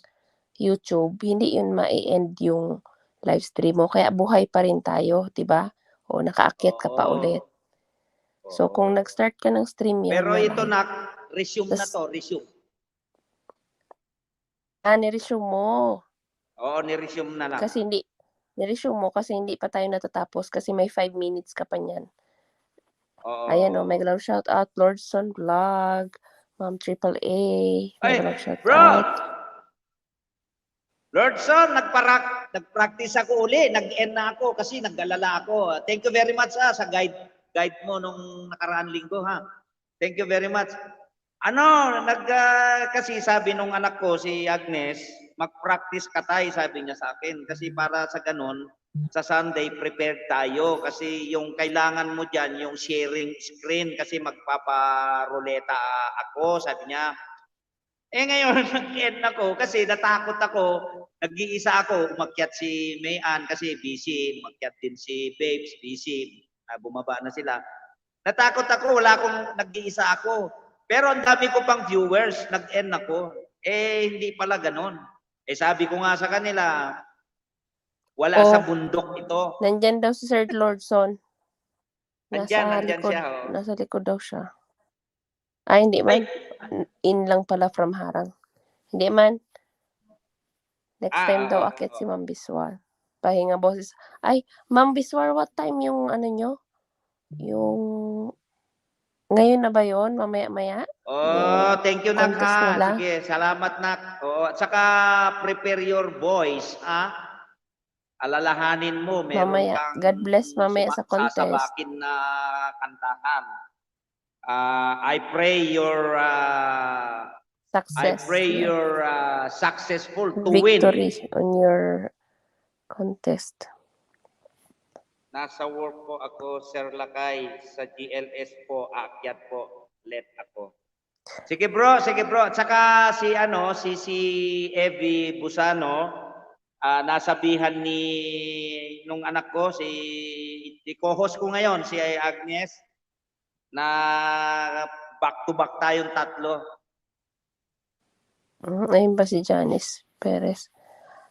YouTube, hindi yun ma-end yung live stream mo. Kaya buhay pa rin tayo, di ba? O nakaakyat ka pa Oo. ulit. So, Oo. kung nag-start ka ng StreamYard Pero na ito live, na, resume na to, resume. niresume mo. Oo, ni-resume na lang. Kasi niresume mo kasi hindi pa tayo natatapos kasi may 5 minutes ka pa niyan. Oo. Ayan o, mega love shout out, Lordson Vlog, Ma'am Triple A, mega love shout bro! out. Lordson, nag-practice ako uli. Nag-end na ako kasi nag-alala ako. Thank you very much sa guide mo nung nakaraan linggo ha. Thank you very much. Kasi sabi nung anak ko, si Agnes, mag-practice ka tayo, sabi niya sa akin. Kasi para sa ganun, sa Sunday, prepared tayo. Kasi yung kailangan mo dyan, yung sharing screen, kasi magpaparuleta ako, sabi niya. Ngayon, nag-end ako kasi natakot ako. Nag-iisa ako, umakyat si Mayan kasi busy. Umakyat din si Babes, busy. Bumaba na sila. Natakot ako, wala akong nag-iisa ako. Pero ang dami ko pang viewers, nag-end ako. Hindi pala ganon. Sabi ko nga sa kanila, wala sa bundok ito. Nandyan daw si Sir Lordson. Nandyan likod, siya. Oh. Nasa likod daw siya. Ay, hindi man. In lang pala from harang. Hindi man. Next time daw akit si Ma'am Biswar. Pahinga boses. Ay, Ma'am Biswar, what time yung ano nyo? Yung ngayon na ba yun? Mamaya-maya? Thank you, Nak. Nila? Sige, salamat, Nak. At saka prepare your voice. Alalahanin mo, meron Mamaya. kang God bless mamaya sa contest. sasabakin na kantahan. I pray your success. You're successful to victory win. On your contest. Nasa work po ako, Sir Lakay. Sa GLS po, aakyat po. Let ako. Sige bro. At saka si Evie Busano, nasabihan nung anak ko, si co-host ko ngayon, si Agnes, na back-to-back tayong tatlo. Ayun ba si Janice Perez?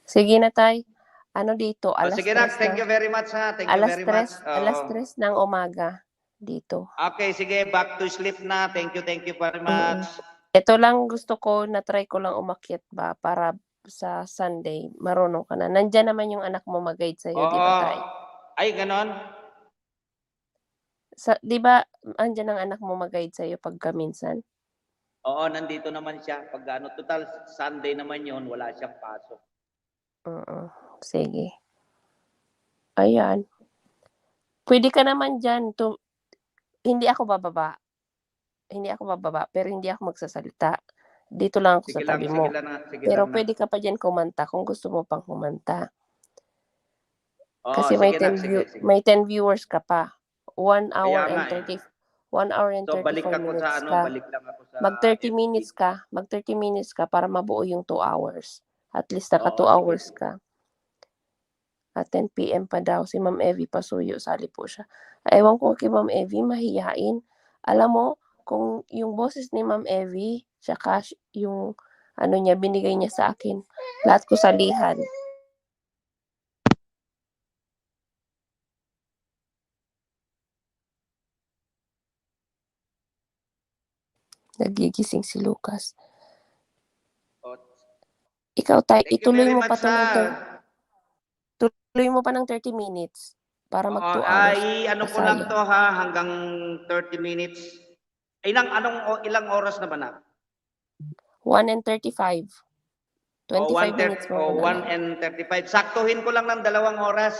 Sige na tay. Dito? Alas sige na, thank you very much ha. Thank you very much. Alas 3 ng umaga dito. Okay, sige, back to sleep na. Thank you very much. Ito lang gusto ko, na-try ko lang umakyat ba para sa Sunday, marunong ka na. Nandyan naman yung anak mo mag-guide sa'yo, di ba tay? Ay, ganon? Di ba, andyan ang anak mo mag-guide sa'yo pagka minsan? Oo, nandito naman siya. Pag total Sunday naman yon, wala siyang pasok. Sige. Ayan. Pwede ka naman dyan. Hindi ako bababa, pero hindi ako magsasalita. Dito lang ako sa tabi mo. Pero pwede ka pa dyan kumanta kung gusto mo pang kumanta. Kasi may 10 viewers ka pa. 1 hour and 30 so, balik ako minutes sa ka. balik lang ako sa Mag 30 minutes ka para mabuo yung 2 hours. At least naka 2 hours ka. At 10 PM pa daw si Ma'am Evie Pasuyo, sali po siya. Ewan ko kay Ma'am Evie, mahiyain. Alam mo, kung yung boses ni Ma'am Evie, tsaka yung ano niya, binigay niya sa akin. Lahat ko salihan. Nagigising si Lucas. Oh, Ikaw, Tay, thank you ituloy very mo much pa to ng tuloy mo pa ng 30 minutes para mag 2 hours. ay ano ko lang to ha, hanggang 30 minutes. Ilang oras na ba na? 1 and 35. 25 minutes mo na 1 and 35. Saktuhin ko lang ng 2 oras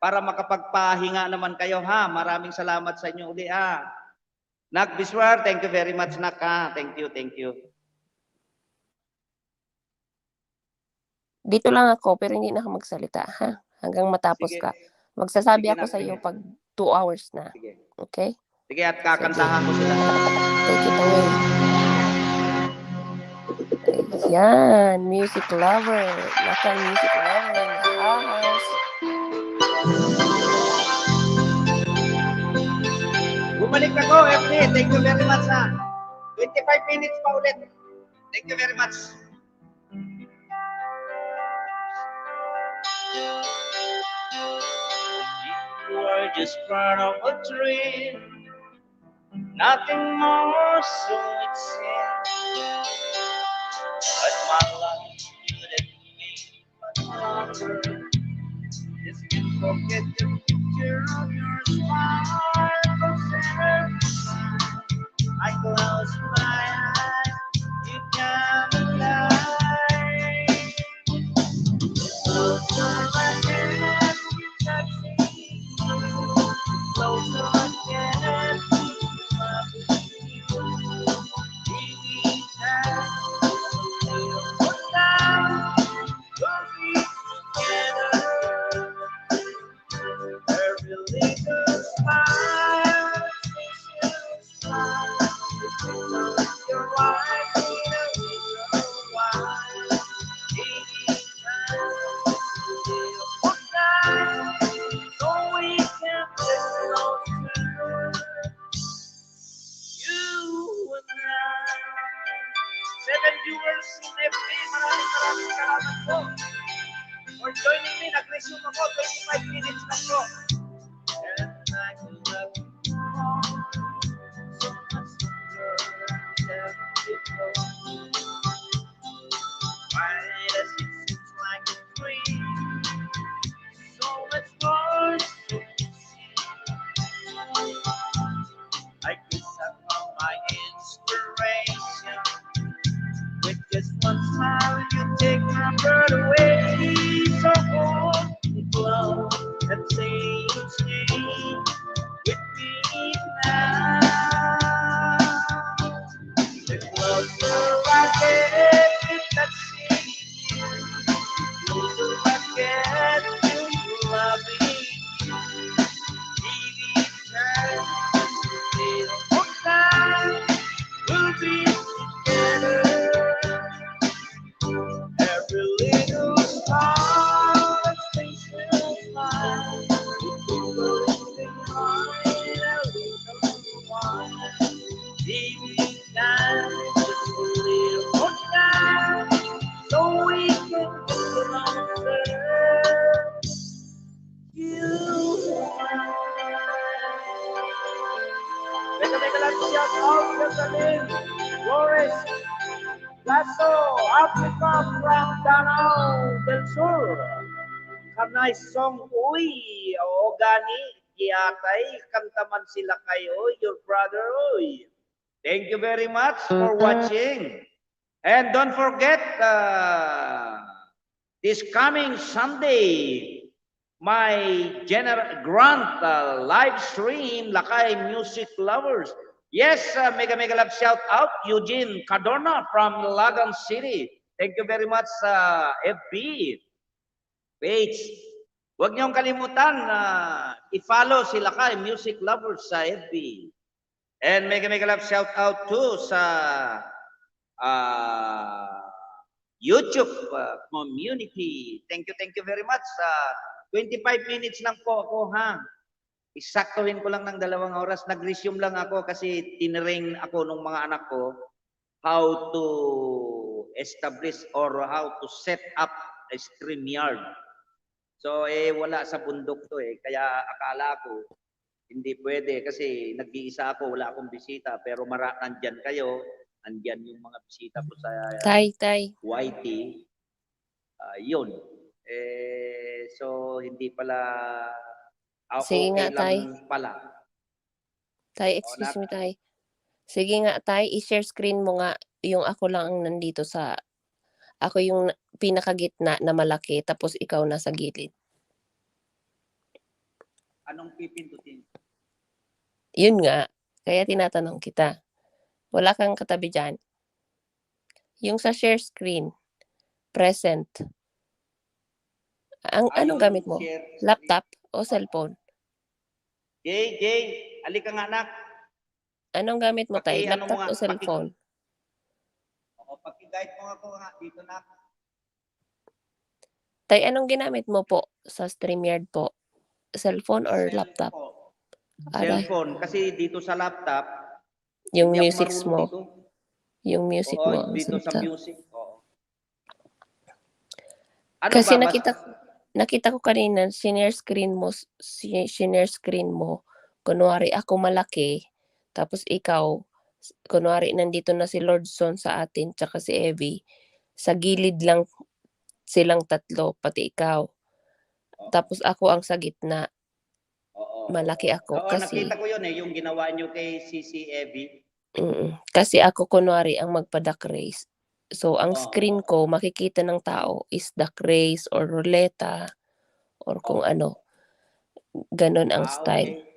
para makapagpahinga naman kayo ha. Maraming salamat sa inyo uli ha. Nak Biswar, thank you very much Nak ha. Thank you, thank you. Dito lang ako, pero hindi na ako magsalita, ha? Hanggang matapos Sige. ka. Magsasabi Sige ako na, sa iyo sige. pag 2 hours na. Sige. Okay? Sige at kakantahan ko sila. Take it away. Ayan, music lover. Lakay music lover in the house. Bumalik ako, FD. Thank you very much ha. 25 minutes pa ulit. Thank you very much. You are just part of a dream, nothing more, so it seems. But my life couldn't be much longer. Just can't forget the picture of your smile. I close my eyes, you come alive. Closer again, you touch me. Closer again, love you. Baby, put down, we'll be together. Every little smile, smile. You're right, in a little while. Baby, put down, so we can get closer. You and I. 7 viewers in FB, maraming salamat po. For joining me, nag-resume ako, 25 minutes na po. And I love you more, so much more than before. Why does it seem like a dream? So much more to see. I guess I found my inspiration. With just one smile, you take my breath away. So hold me close and say you stay with me now. The closer I get to touching you, closer I get to loving you. Baby, time, little time, we'll be together. Every little star stays in mind. Floating on in a little while. Baby, time, just a little more time, so we can get closer. You Teka lang, shout out sa Salim, Flores, Lasso, Africa from Danao del Sur. Kanay song, uy, o gani, yatay, kantaman sila kayo, your brother, uy. Thank you very much for watching. And don't forget, this coming Sunday, my grand live stream, Lakay Music Lovers. Yes, mega love shout out, Eugene Cadorna from Lagan City. Thank you very much, FB page. Huwag niyong kalimutan i-follow si Lakay Music Lovers sa FB. And mega love shout out to sa YouTube community. Thank you very much. 25 minutes lang po ako ha. Isaktuhin ko lang ng 2 oras. Nag-resume lang ako kasi tinrain ako nung mga anak ko how to establish or how to set up a StreamYard. So wala sa bundok to kaya akala ko hindi pwede kasi nag-iisa ako, wala akong bisita, pero nandyan kayo, nandyan yung mga bisita ko sa Tay. YT. Yun. So hindi pala Sige nga, Tay. pala. Tay, excuse me, Tay. Sige nga, Tay, i-share screen mo nga yung ako lang ang nandito sa, ako yung pinakagitna na malaki, tapos ikaw nasa gilid. Anong pipindutin? Yun nga, kaya tinatanong kita. Wala kang katabi dyan. Yung sa share screen, present. Anong gamit mo? Laptop o cellphone? Jay, alika nga anak. Anong gamit mo, Tay? Ano mo Laptop nga, o cellphone? Paki-guide mo ako nga dito na. Tay, anong ginamit mo po sa StreamYard po? Cellphone or laptop? Cellphone. Kasi dito sa laptop, Yung hindi ako music marunong mo. dito. Yung music Oo, mo. dito sa laptop. music. Oo. Ano Kasi ba? nakita ko kanina, share screen mo, kunwari ako malaki, tapos ikaw, kunwari nandito na si Lordson sa atin, tsaka si Evie, sa gilid lang silang tatlo, pati ikaw. Tapos ako ang sa gitna. Oo. Malaki ako Oo, kasi nakita ko yun yung ginawa nyo kay CC Evie. kasi ako kunwari ang magpa-duck race. So ang Oo. screen ko makikita ng tao is duck race or ruleta or kung ano. Ganon ang style. Okay.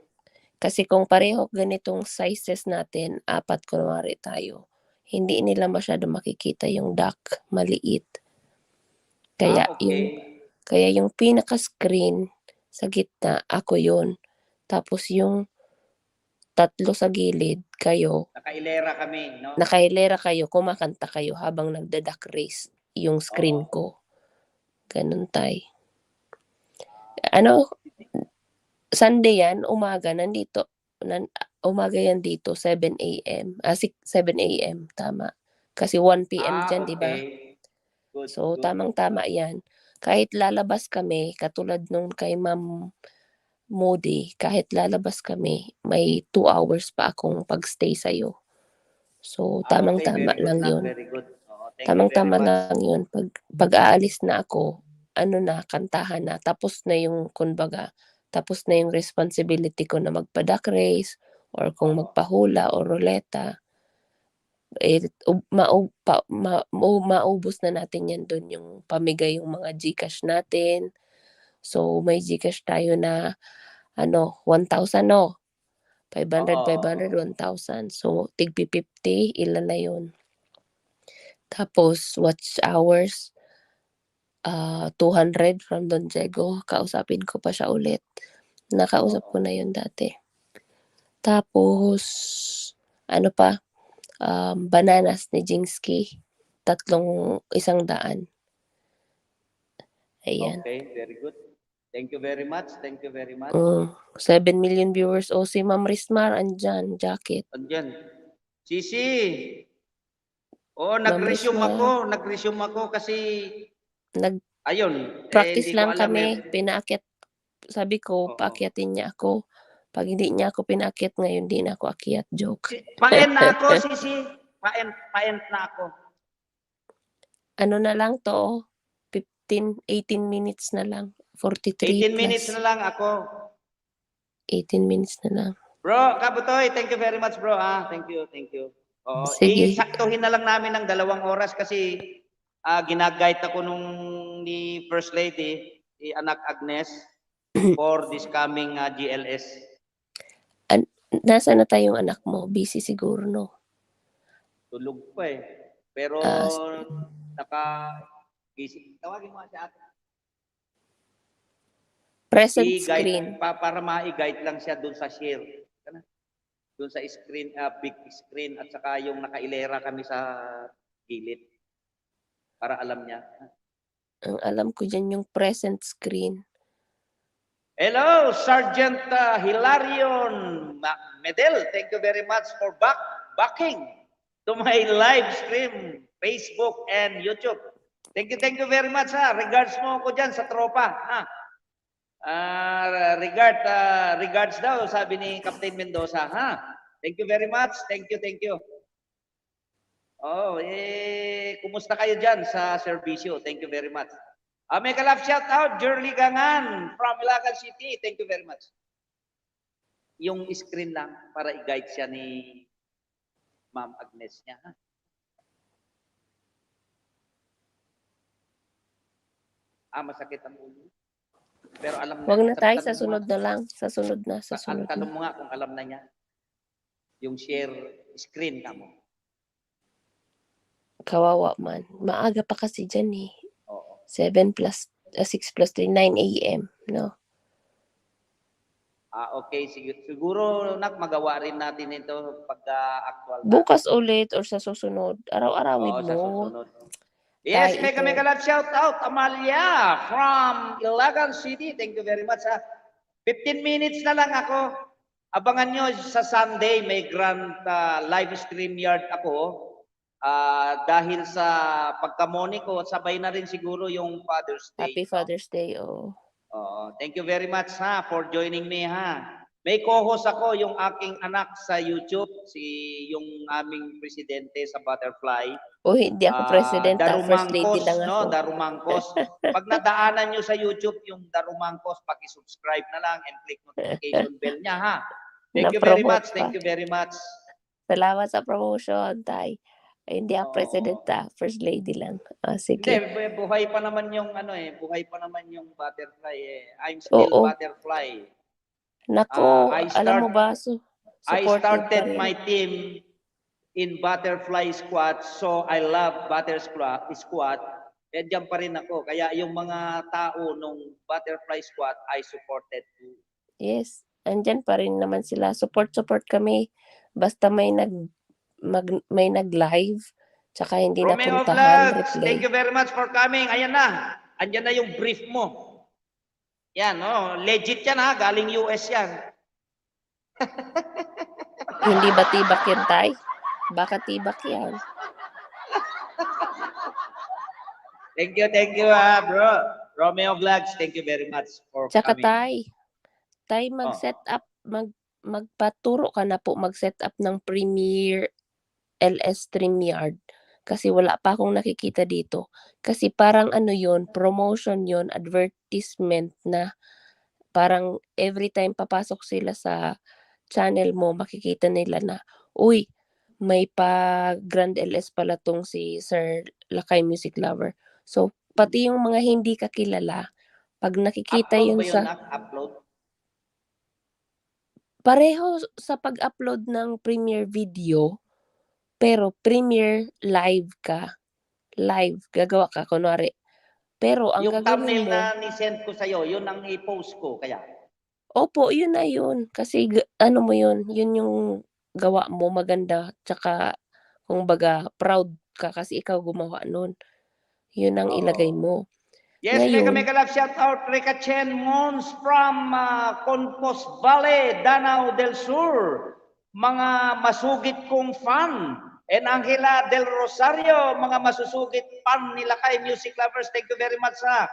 Kasi kung pareho ganitong sizes natin, 4 kunwari tayo, hindi nila masyado makikita yung duck, maliit. Kaya Okay. yung pinaka-screen sa gitna, ako yun. Tapos yung tatlo sa gilid, kayo, Nakailera kami, no? nakailera kayo, kumakanta kayo habang nagda-duck race yung screen Oo. ko. Ganun, Tay. Ano, Sunday yan, umaga, umaga yan dito, 7 a.m. 7 a.m. Tama. Kasi 1 p.m. dyan, di ba? Okay. Good, So, good. tamang-tama yan. Kahit lalabas kami, katulad nung kay Ma'am Moody, kahit lalabas kami, may 2 hours pa akong pagstay sa'yo. So, tamang-tama Okay, very lang good, yun. very good. Oo, thank you Tamang-tama very much. lang yun. Pag aalis na ako, kantahan na. Tapos na yung, kumbaga, tapos na yung responsibility ko na magpa-duck race or kung Oo. magpahula o ruleta. Maubos na natin yan doon yung pamigay yung mga GCash natin. So, may GCash tayo na 1,000 no? 500, 500, 1,000. So, tig 50, ilan na yun? Tapos, watch hours, 200 from Don Diego. Kausapin ko pa siya ulit. Nakausap ko na yun dati. Tapos, ano pa? Bananas ni Jingsky. 100. Ayan. Okay, very good. Thank you very much. Thank you very much. 7 million viewers. O si Ma'am Rismar, andyan, jacket. Andyan. Sisi. Oo, nag-resume ako kasi ayun. Practice hindi lang ko alam kami. Pinaakyat. Sabi ko, Oo. paakyatin niya ako. Pag hindi niya ako pinaakyat ngayon, di na ako akyat. Joke. Paend na ako, Sisi. Paend na ako. Ano na lang to? 18 minutes na lang. 43 18 minutes na lang ako. 18 minutes na lang. Bro, Kabutoy, thank you very much, bro. Thank you. Oo, Sige. isaktuhin na lang namin ng 2 oras kasi ginaguide ako nung ni First Lady, si Anak Agnes, for this coming GLS. Nasaan na tayong anak mo? Busy siguro, no? Tulog pa Pero naka-busy. Tawagin mo si ate. Present screen. Para ma-guide lang siya doon sa share. Doon sa screen, big screen at saka yung nakailera kami sa gilid. Para alam niya. Ang alam ko dyan yung present screen. Hello, Sergeant Hilarion Medel. Thank you very much for backing to my live stream. Facebook and YouTube. Thank you very much ha. Regards mo ko dyan sa tropa. Ha? Regards daw, sabi ni Captain Mendoza. Ha? Thank you very much. Thank you. Oh, kumusta kayo dyan sa serbisyo? Thank you very much. Mega love shout out, Jerly Gangan from Ilagan City. Thank you very much. Yung screen lang para i-guide siya ni Ma'am Agnes niya. Ha? Masakit ang ulo. Pero alam na. Wag na tayo, sa sunod na lang. Sa sunod na. Tanong mo nga kung alam na niya. Yung share screen ka mo. Kawawa man. Maaga pa kasi dyan eh. Oo. 6 plus 3, 9 a.m. No? Okay. Siguro magawa rin natin ito pag-actual. Bukas ulit or sa susunod. Araw-arawin Oo, mo. sa susunod. Yes, Tayo mega love shout out, Amalia from Ilagan City. Thank you very much. 15 minutes na lang ako. Abangan nyo sa Sunday, may grand live stream yard ako. Dahil sa pagkamoni ko, sabay na rin siguro yung Father's Day. Happy Father's Day. Oh. Thank you very much for joining me ha. May co-host ako, yung aking anak sa YouTube, yung aming presidente sa Butterfly. Hindi ako president. First lady lang ako. Darumangkos. Pag nadaanan nyo sa YouTube yung Darumangkos, paki-subscribe na lang and click notification bell niya ha. Thank you very much. Thank you very much. Salamat sa promotion, Tay. Hindi ako president first lady lang. Sige. Hindi, buhay pa naman yung buhay pa naman yung Butterfly I'm still Butterfly. Nako, alam mo ba, I started my team in Butterfly Squad, so I love Butterfly Squad. Diyan pa rin ako. Kaya yung mga tao nung Butterfly Squad, I supported too. Yes, andyan pa rin naman sila. Support kami. Basta may nag-live, tsaka hindi Romeo napuntahan. Vlogs, thank you very much for coming. Ayan na. Andyan na yung brief mo. Yan, legit yan ha. Galing US yan. Hindi ba tibak yan, Tay? Baka tibak yan. Thank you ha, bro. Romeo Vlogs, thank you very much for Tsaka coming. Tay, mag-set up, magpaturo ka na po mag-set up ng Premiere LS StreamYard. Kasi wala pa akong nakikita dito. Kasi parang promotion yun, advertisement na parang every time papasok sila sa channel mo, makikita nila na, uy, may pa Grand LS pala tong si Sir Lakay Music Lover. So, pati yung mga hindi kakilala, pag nakikita Upload yun ba sa... Upload? Pareho sa pag-upload ng Premiere video, pero Premiere live ka. Live, gagawa ka, kunwari. Pero ang Yung gagawin thumbnail mo... na ni-send ko sa'yo, yun ang i-post ko, kaya? Opo, yun na yun. Kasi ano mo yun, yun yung gawa mo, maganda. Tsaka, kung baga, proud ka kasi ikaw gumawa nun. Yun ang ilagay mo. Yes, Ngayon, mega love shout out Rica Chen Mons from Conpos Valley, Danao del Sur. Mga masugit kong fan. And Angela del Rosario, mga masusugit fan ni Lakay Music Lovers. Thank you very much ha.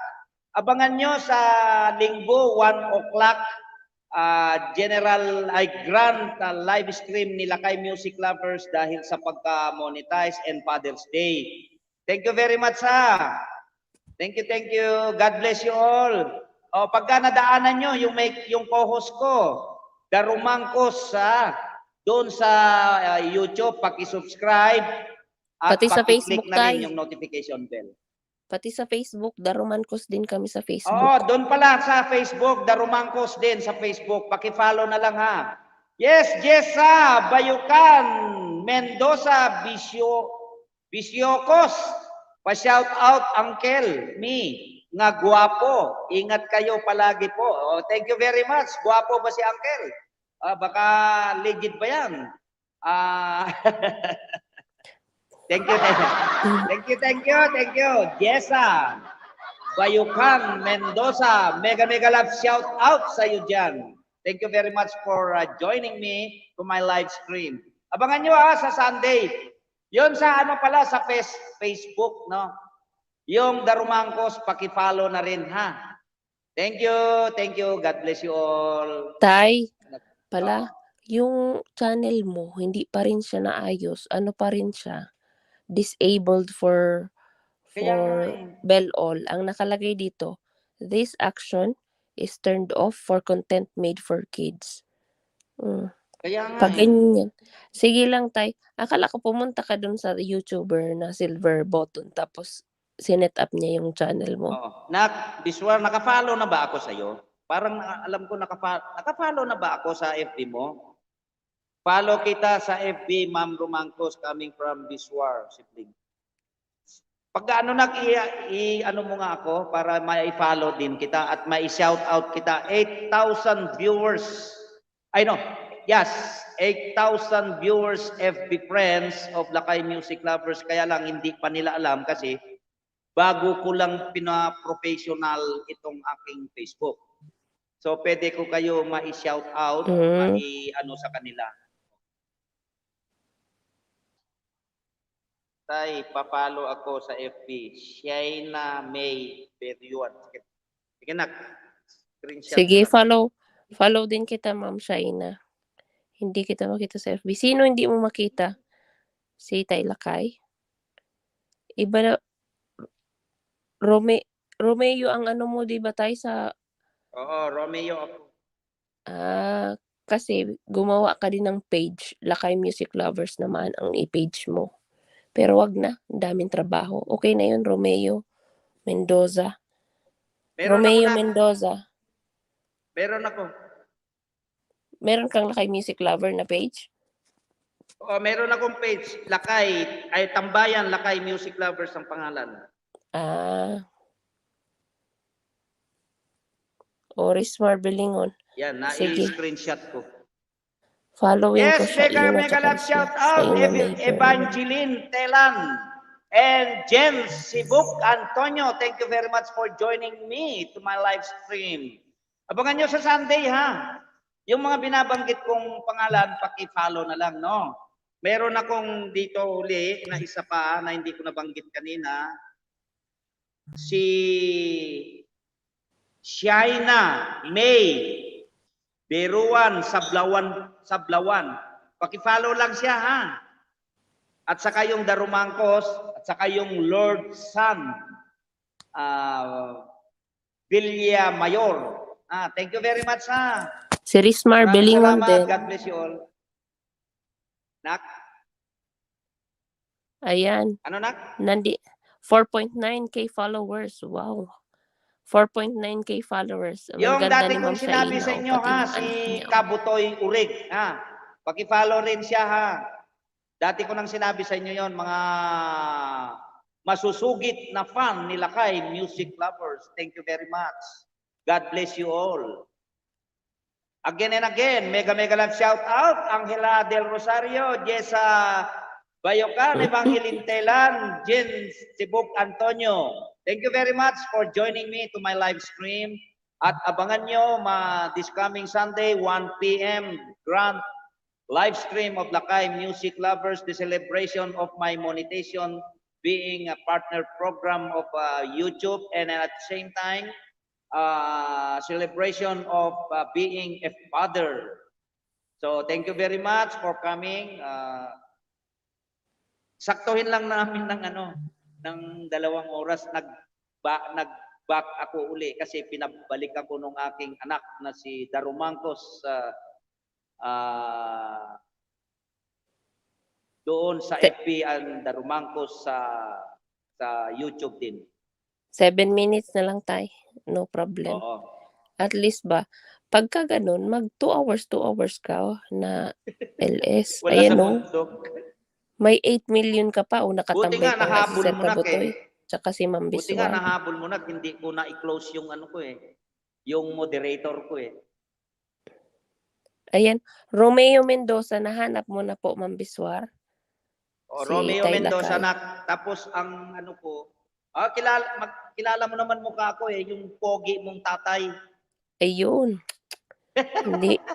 Abangan nyo sa Linggo, 1 o'clock, grand live stream ni Lakay Music Lovers dahil sa pagka-monetize and Father's Day. Thank you very much ha. Thank you. God bless you all. Pagka nadaanan nyo, yung co-host ko, Darumangkos doon sa YouTube, paki-subscribe at Pati sa Facebook, paki-click na rin Tay. yung notification bell. Pati sa Facebook, Darumangkos din kami sa Facebook. Doon pala sa Facebook, Darumangkos din sa Facebook. Paki-follow na lang ha. Yes, Jessa, Bayukan, Mendoza, Bisiokos. Pa-shout out, Uncle, nga guwapo. Ingat kayo palagi po. Thank you very much. Guwapo ba si Uncle? Baka legit ba yan? Thank you. Jessa, Bayukan, Mendoza, mega love shout out sa iyo dyan. Thank you very much for joining me to my live stream. Abangan nyo sa Sunday. Yun sa ano pala, sa Facebook, no? Yung Darumangkos, paki-follow na rin, ha? Thank you, thank you. God bless you all. Tay, pala, yung channel mo, hindi pa rin siya naayos. Ano pa rin siya? Disabled for Kaya nga eh. bell all. Ang nakalagay dito, this action is turned off for content made for kids. Kaya nga Pag eh. ganyan. Sige lang, Tay. Akala ko pumunta ka dun sa YouTuber na silver button tapos sinet up niya yung channel mo. Oo. Biswar, naka-follow na ba ako sa'yo? Parang alam ko naka-follow na ba ako sa FB mo? Follow kita sa FB, Ma'am Rumangkos, coming from Biswar, Sibling. Pag ano ano mo nga ako para ma-follow din kita at ma-shout out kita. 8,000 viewers. Yes, 8,000 viewers, FB friends of Lakay Music Lovers. Kaya lang hindi pa nila alam kasi bago ko lang pina-professional itong aking Facebook. So pwede ko kayo ma-shout out, ma-ano sa kanila. Tay, papalo ako sa FB. Shaina May Period. Sige na. Screenshot Sige, ko na. follow din kita, Ma'am Shaina. Hindi kita makita sa FB. Sino hindi mo makita? Si Tay Lakay? Iba na, Romeo ang ano mo, di ba, Tay, sa... Oo, Romeo ako. Kasi gumawa ka din ng page. Lakay Music Lovers naman ang i-page mo. Pero wag na, ang daming trabaho. Okay na yun, Romeo Mendoza. Romeo Mendoza. Meron ako. Meron kang Lakay Music Lover na page? Oo, meron akong page. Tambayan, Lakay Music Lovers ang pangalan. Oris Marbelingon. Yan, Sige. na-screenshot ko. Following ko Yes, siya. mega love shout out, Evangeline Telan and Jen Sibuk Antonio. Thank you very much for joining me to my live stream. Abangan nyo sa Sunday, ha? Yung mga binabanggit kong pangalan, paki-follow na lang, no? Meron akong dito uli na isa pa na hindi ko nabanggit kanina. Si Shaina May Beruan Sablawan. Paki-follow lang siya, ha? At saka yung Darumangkos, at saka yung Lord San Villa Mayor. Thank you very much, ha? Si Rismar Belingon din. God bless you all. Nak? Ayan. Ano, Nak? 4.9k followers. Wow. 4.9k followers. Yung Maganda dati ni kong Ma'am sinabi Shaina, sa inyo, pati ha? ng Si anak niya. Kabutoy Urig, ha? Paki-follow rin siya, ha? Dati ko nang sinabi sa inyo yon, mga masusugit na fan ni Lakay Music Lovers. Thank you very much. God bless you all. Again and again, mega love shout out, Angela Del Rosario, Jessa Bayocan, Evangeline Telan, Jen Sibuk Antonio. Thank you very much for joining me to my live stream. At abangan nyo this coming Sunday, 1 p.m. grand live stream of Lakay Music Lovers, the celebration of my monetization being a partner program of YouTube, and at the same time, celebration of being a father. So thank you very much for coming. Saktuhin lang namin ng 2 oras nag-back ako uli kasi pinabalik ako nung aking anak na si Darumangkos doon sa FB and Darumangkos sa YouTube din. 7 minutes na lang, Tay. No problem. Oo. At least ba, pagka ganun, mag 2 hours ka na LS. Wala Ayan, sa no? bundok. May 8 million ka pa o Buti nakatambay nga pa nga si nahabol Sir mo na Kabutoy. Tsaka si Ma'am Buti nga Biswal. nahabol mo na, hindi ko na i-close yung yung moderator ko eh. Ayan, Romeo Mendoza, nahanap mo na po, Ma'am Biswar. O, Si Romeo Tay Mendoza Lakay. tapos ang kilala mo naman mukha ko eh, yung pogi mong tatay. Ayun.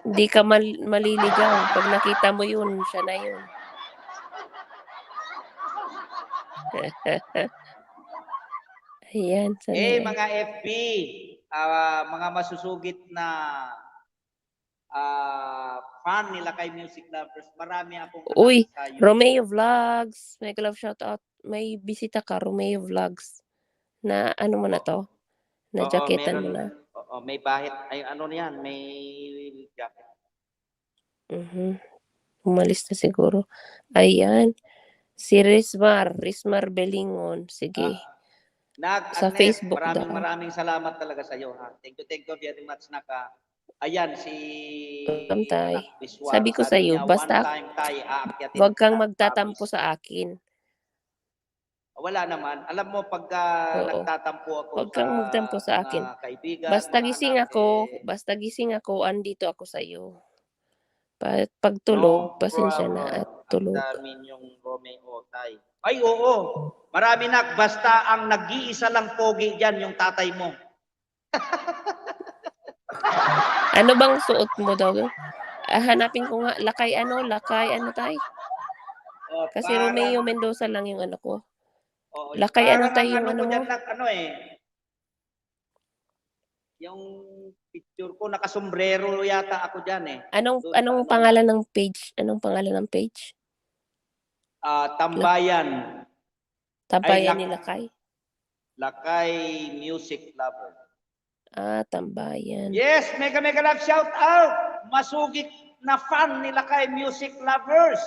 Hindi ka maliligaw. Pag nakita mo yun, siya na yun. Ayan, Eh, sanay. mga FB, mga masusugit na fan nila kay Music Lovers, marami akong anak Uy, sa YouTube. Romeo Vlogs. Mega love shout out. May bisita ka, Romeo Vlogs. Na ano mo na to? Na Oo, jacketan mo meron. na. Oo, may bahit. Ay, ano yan, may jacket. Umalis na siguro. Ayan. Si Rismar Belingon. Sige. Sa Agnes, Facebook maraming salamat talaga sa iyo. Ha? Thank you very much, Naka. Ayan, si Tay. Anak Biswar. Sabi ko sa iyo, niya, basta one time tayo aakyatin. wag kang kita, magtatampo promise. sa akin. Wala naman. Alam mo, pagka Oo. nagtatampo ako Wag kang magtampo sa akin. mga kaibigan, Basta mga gising anak, gising ako, andito ako sa iyo. Pag tulog, no pasensya problem. na at Ang tulog. dami yung Romeo Tay. Ay, oo. Marami na. Basta ang nag-iisa lang pogi dyan, yung tatay mo. Ano bang suot mo daw? Hanapin ko nga, lakay ano tay? Oh, Kasi Romeo Mendoza lang yung ano ko. Oh, Lakay ano parang tayo ang yung ano ano ko mo? dyan, ano eh. Yung picture ko, nakasombrero yata ako dyan eh. Anong pangalan ng page? Anong pangalan ng page? Tambayan. Tambayan ni Lakay? Lakay Music Lover. Tambayan. Yes, mega love shout out. Masugit na fan ni Lakay Music Lovers.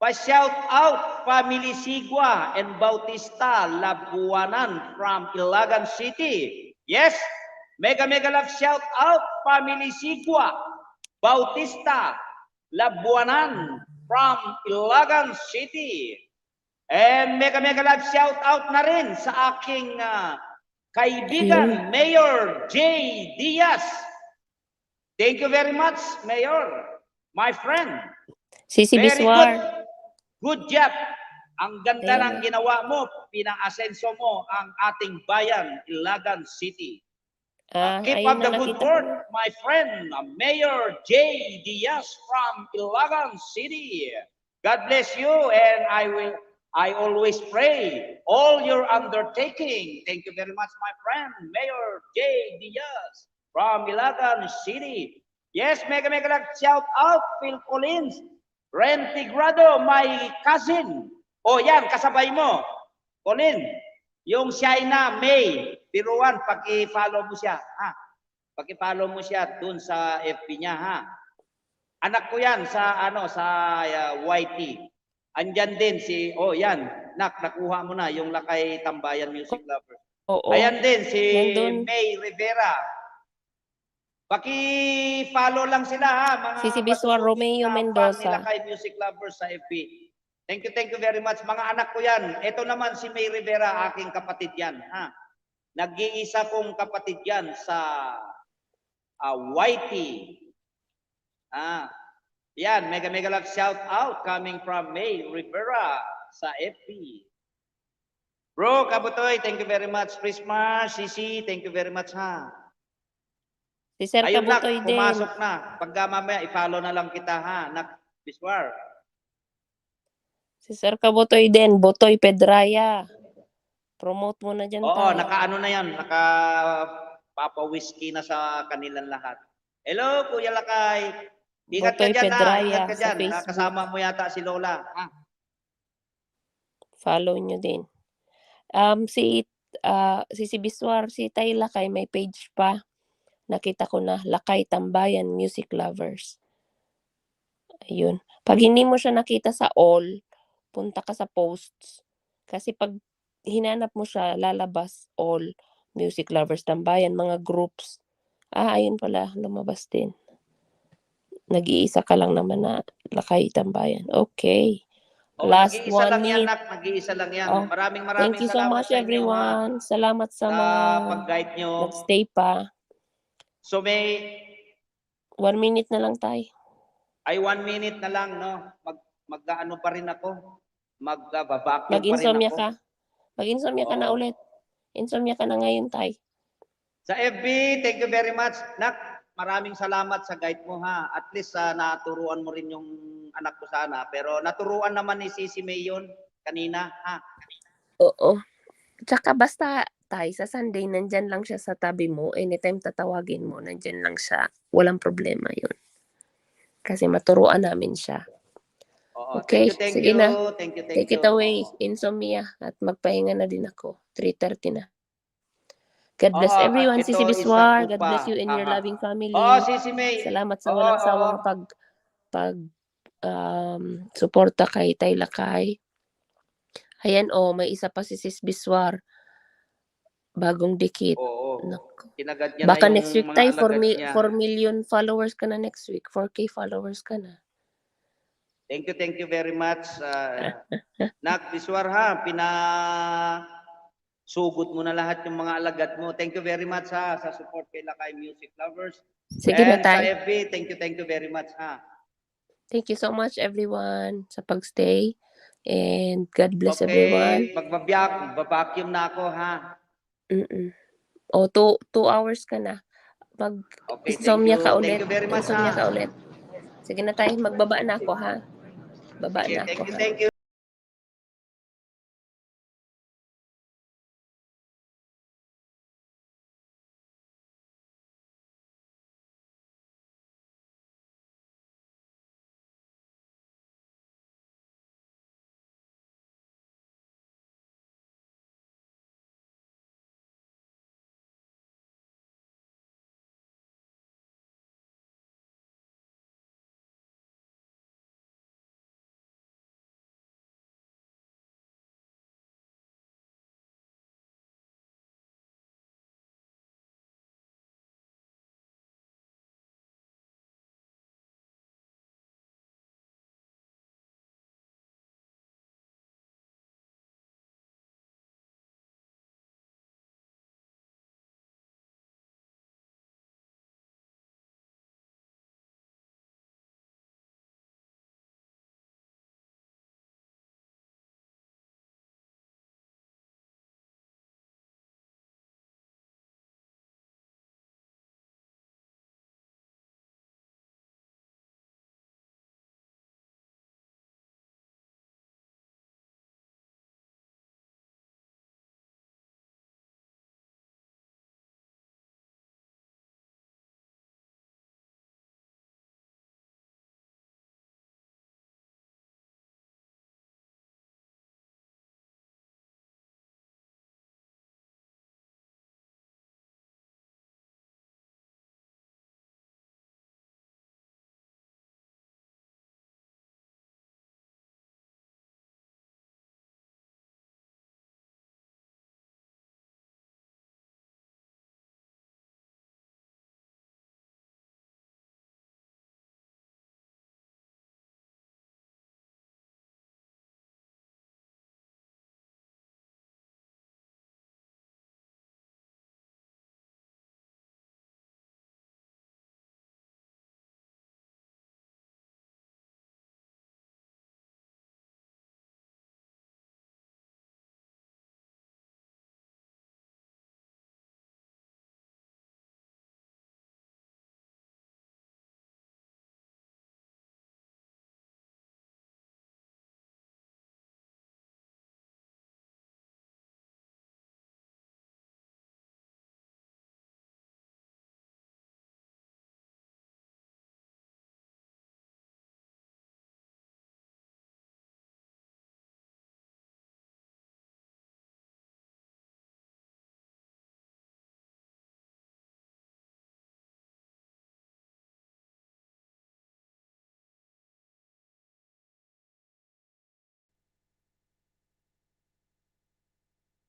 Pa-shout out Family Sigua and Bautista Labuanan from Ilagan City. Yes, mega love shout out Family Sigua, Bautista Labuanan from Ilagan City. And mega love shout out na rin sa aking kaibigan, Mayor J. Diaz. Thank you very much, Mayor, my friend. Sisi Biswar. Good job. Ang ganda ng ginawa mo, pinang-asenso mo ang ating bayan, Ilagan City. Keep up the good work, my friend, Mayor J. Diaz from Ilagan City. God bless you, and I always pray all your undertaking. Thank you very much, my friend, Mayor J. Diaz from Ilagan City. Yes, mega shout out, Phil Collins. Rentigrado, my cousin. O yan, kasabay mo. Colin, yung Shaina May, Piruan, paki-follow mo siya. Ha? Paki-follow mo siya dun sa FB niya. Ha? Anak ko yan sa YT. Andyan din yan, nakuha mo na yung Lakay Tambayan Music Lover. Oo. Ayan din si Nandun. May Rivera. Paki-follow lang sila ha, mga Sisi Biswar, Romeo Mendoza. nila kay Music Lovers sa FB. Thank you very much. Mga anak ko yan. Ito naman si May Rivera, aking kapatid yan. Ha? Nag-iisa kong kapatid yan sa YT. Yan, mega love shout out coming from May Rivera sa FB. Bro, Kabutoy, thank you very much. Christmas, Sisi, thank you very much ha. Si Sir Ayun, Kabutoy din. pumasok na. Pagka mamaya, i-follow na lang kita, ha? Biswar. Si Sir Kabutoy din. Botoy Pedraya. Promote mo na dyan Oo, tayo. naka-ano na yan. Naka-papa-whiskey na sa kanilang lahat. Hello, Kuya Lakay. Ingat ka Botoy dyan, ha? Pedraya Ingat ka sa dyan. Facebook. Nakasama mo yata si Lola. Ha? Follow nyo din. Si Biswar, si Tay Lakay, may page pa. Nakita ko na, Lakay Tambayan Music Lovers. Ayun. Pag hindi mo siya nakita sa all, punta ka sa posts. Kasi pag hinanap mo siya, lalabas all Music Lovers Tambayan, mga groups. Ayun pala, lumabas din. Nag-iisa ka lang naman na Lakay Tambayan. Okay. Last nag-iisa 1 lang minute. Yan, nag-iisa lang yan. Oh, Maraming thank you so salamat much, sa inyo, everyone. Salamat sa mga pag-guide nyo. nag-stay pa. So may 1 minute na lang tayo. 1 minute na lang, no? Mag-ano pa rin ako. Mag-vacuum pa rin Mag-insomnia ako. ka. Mag-insomnia ka na ulit. Insomnia ka na ngayon, tay. Sa FB, thank you very much. Nak, maraming salamat sa guide mo ha. At least naturuan mo rin yung anak ko sana. Pero naturuan naman ni Sisi May yun kanina ha. Oo. Tsaka basta tay, sa Sunday, nandyan lang siya sa tabi mo. Anytime tatawagin mo, nandyan lang siya. Walang problema yun. Kasi maturuan namin siya. Oo, Okay, thank sige you. na. Thank you. Take it away, Insomnia. At magpahinga na din ako. 3:30 na. God bless Oo, everyone. ito Sisi isang Biswar. God upa. bless you and your Aha. loving family. Oo, Sisi May. Salamat sa Oo, walang oo. sawang suporta kay Tay Lakay. Ayan, may isa pa si Sis Biswar. Bagong dikit. Oo. Naku. Kinagad niya Baka na yung next week mga tayo, alagad niya. 4 million followers ka na next week. 4K followers ka na. Thank you very much. Nak, Biswar ha, sugod mo na lahat yung mga alagad mo. Thank you very much ha, sa support kay Lakay Music Lovers. Sige na And sa tayo. FB, thank you very much ha. Thank you so much everyone sa pagstay. And God bless Okay, everyone. magbabacuum na ako ha. O, 2 hours ka na. Okay, Insomnia ka ulit. Thank you very much Insomnia ha. ka ulit. Sige na tayo, magbaba na ako ha. Baba Okay, na ako ha. thank you.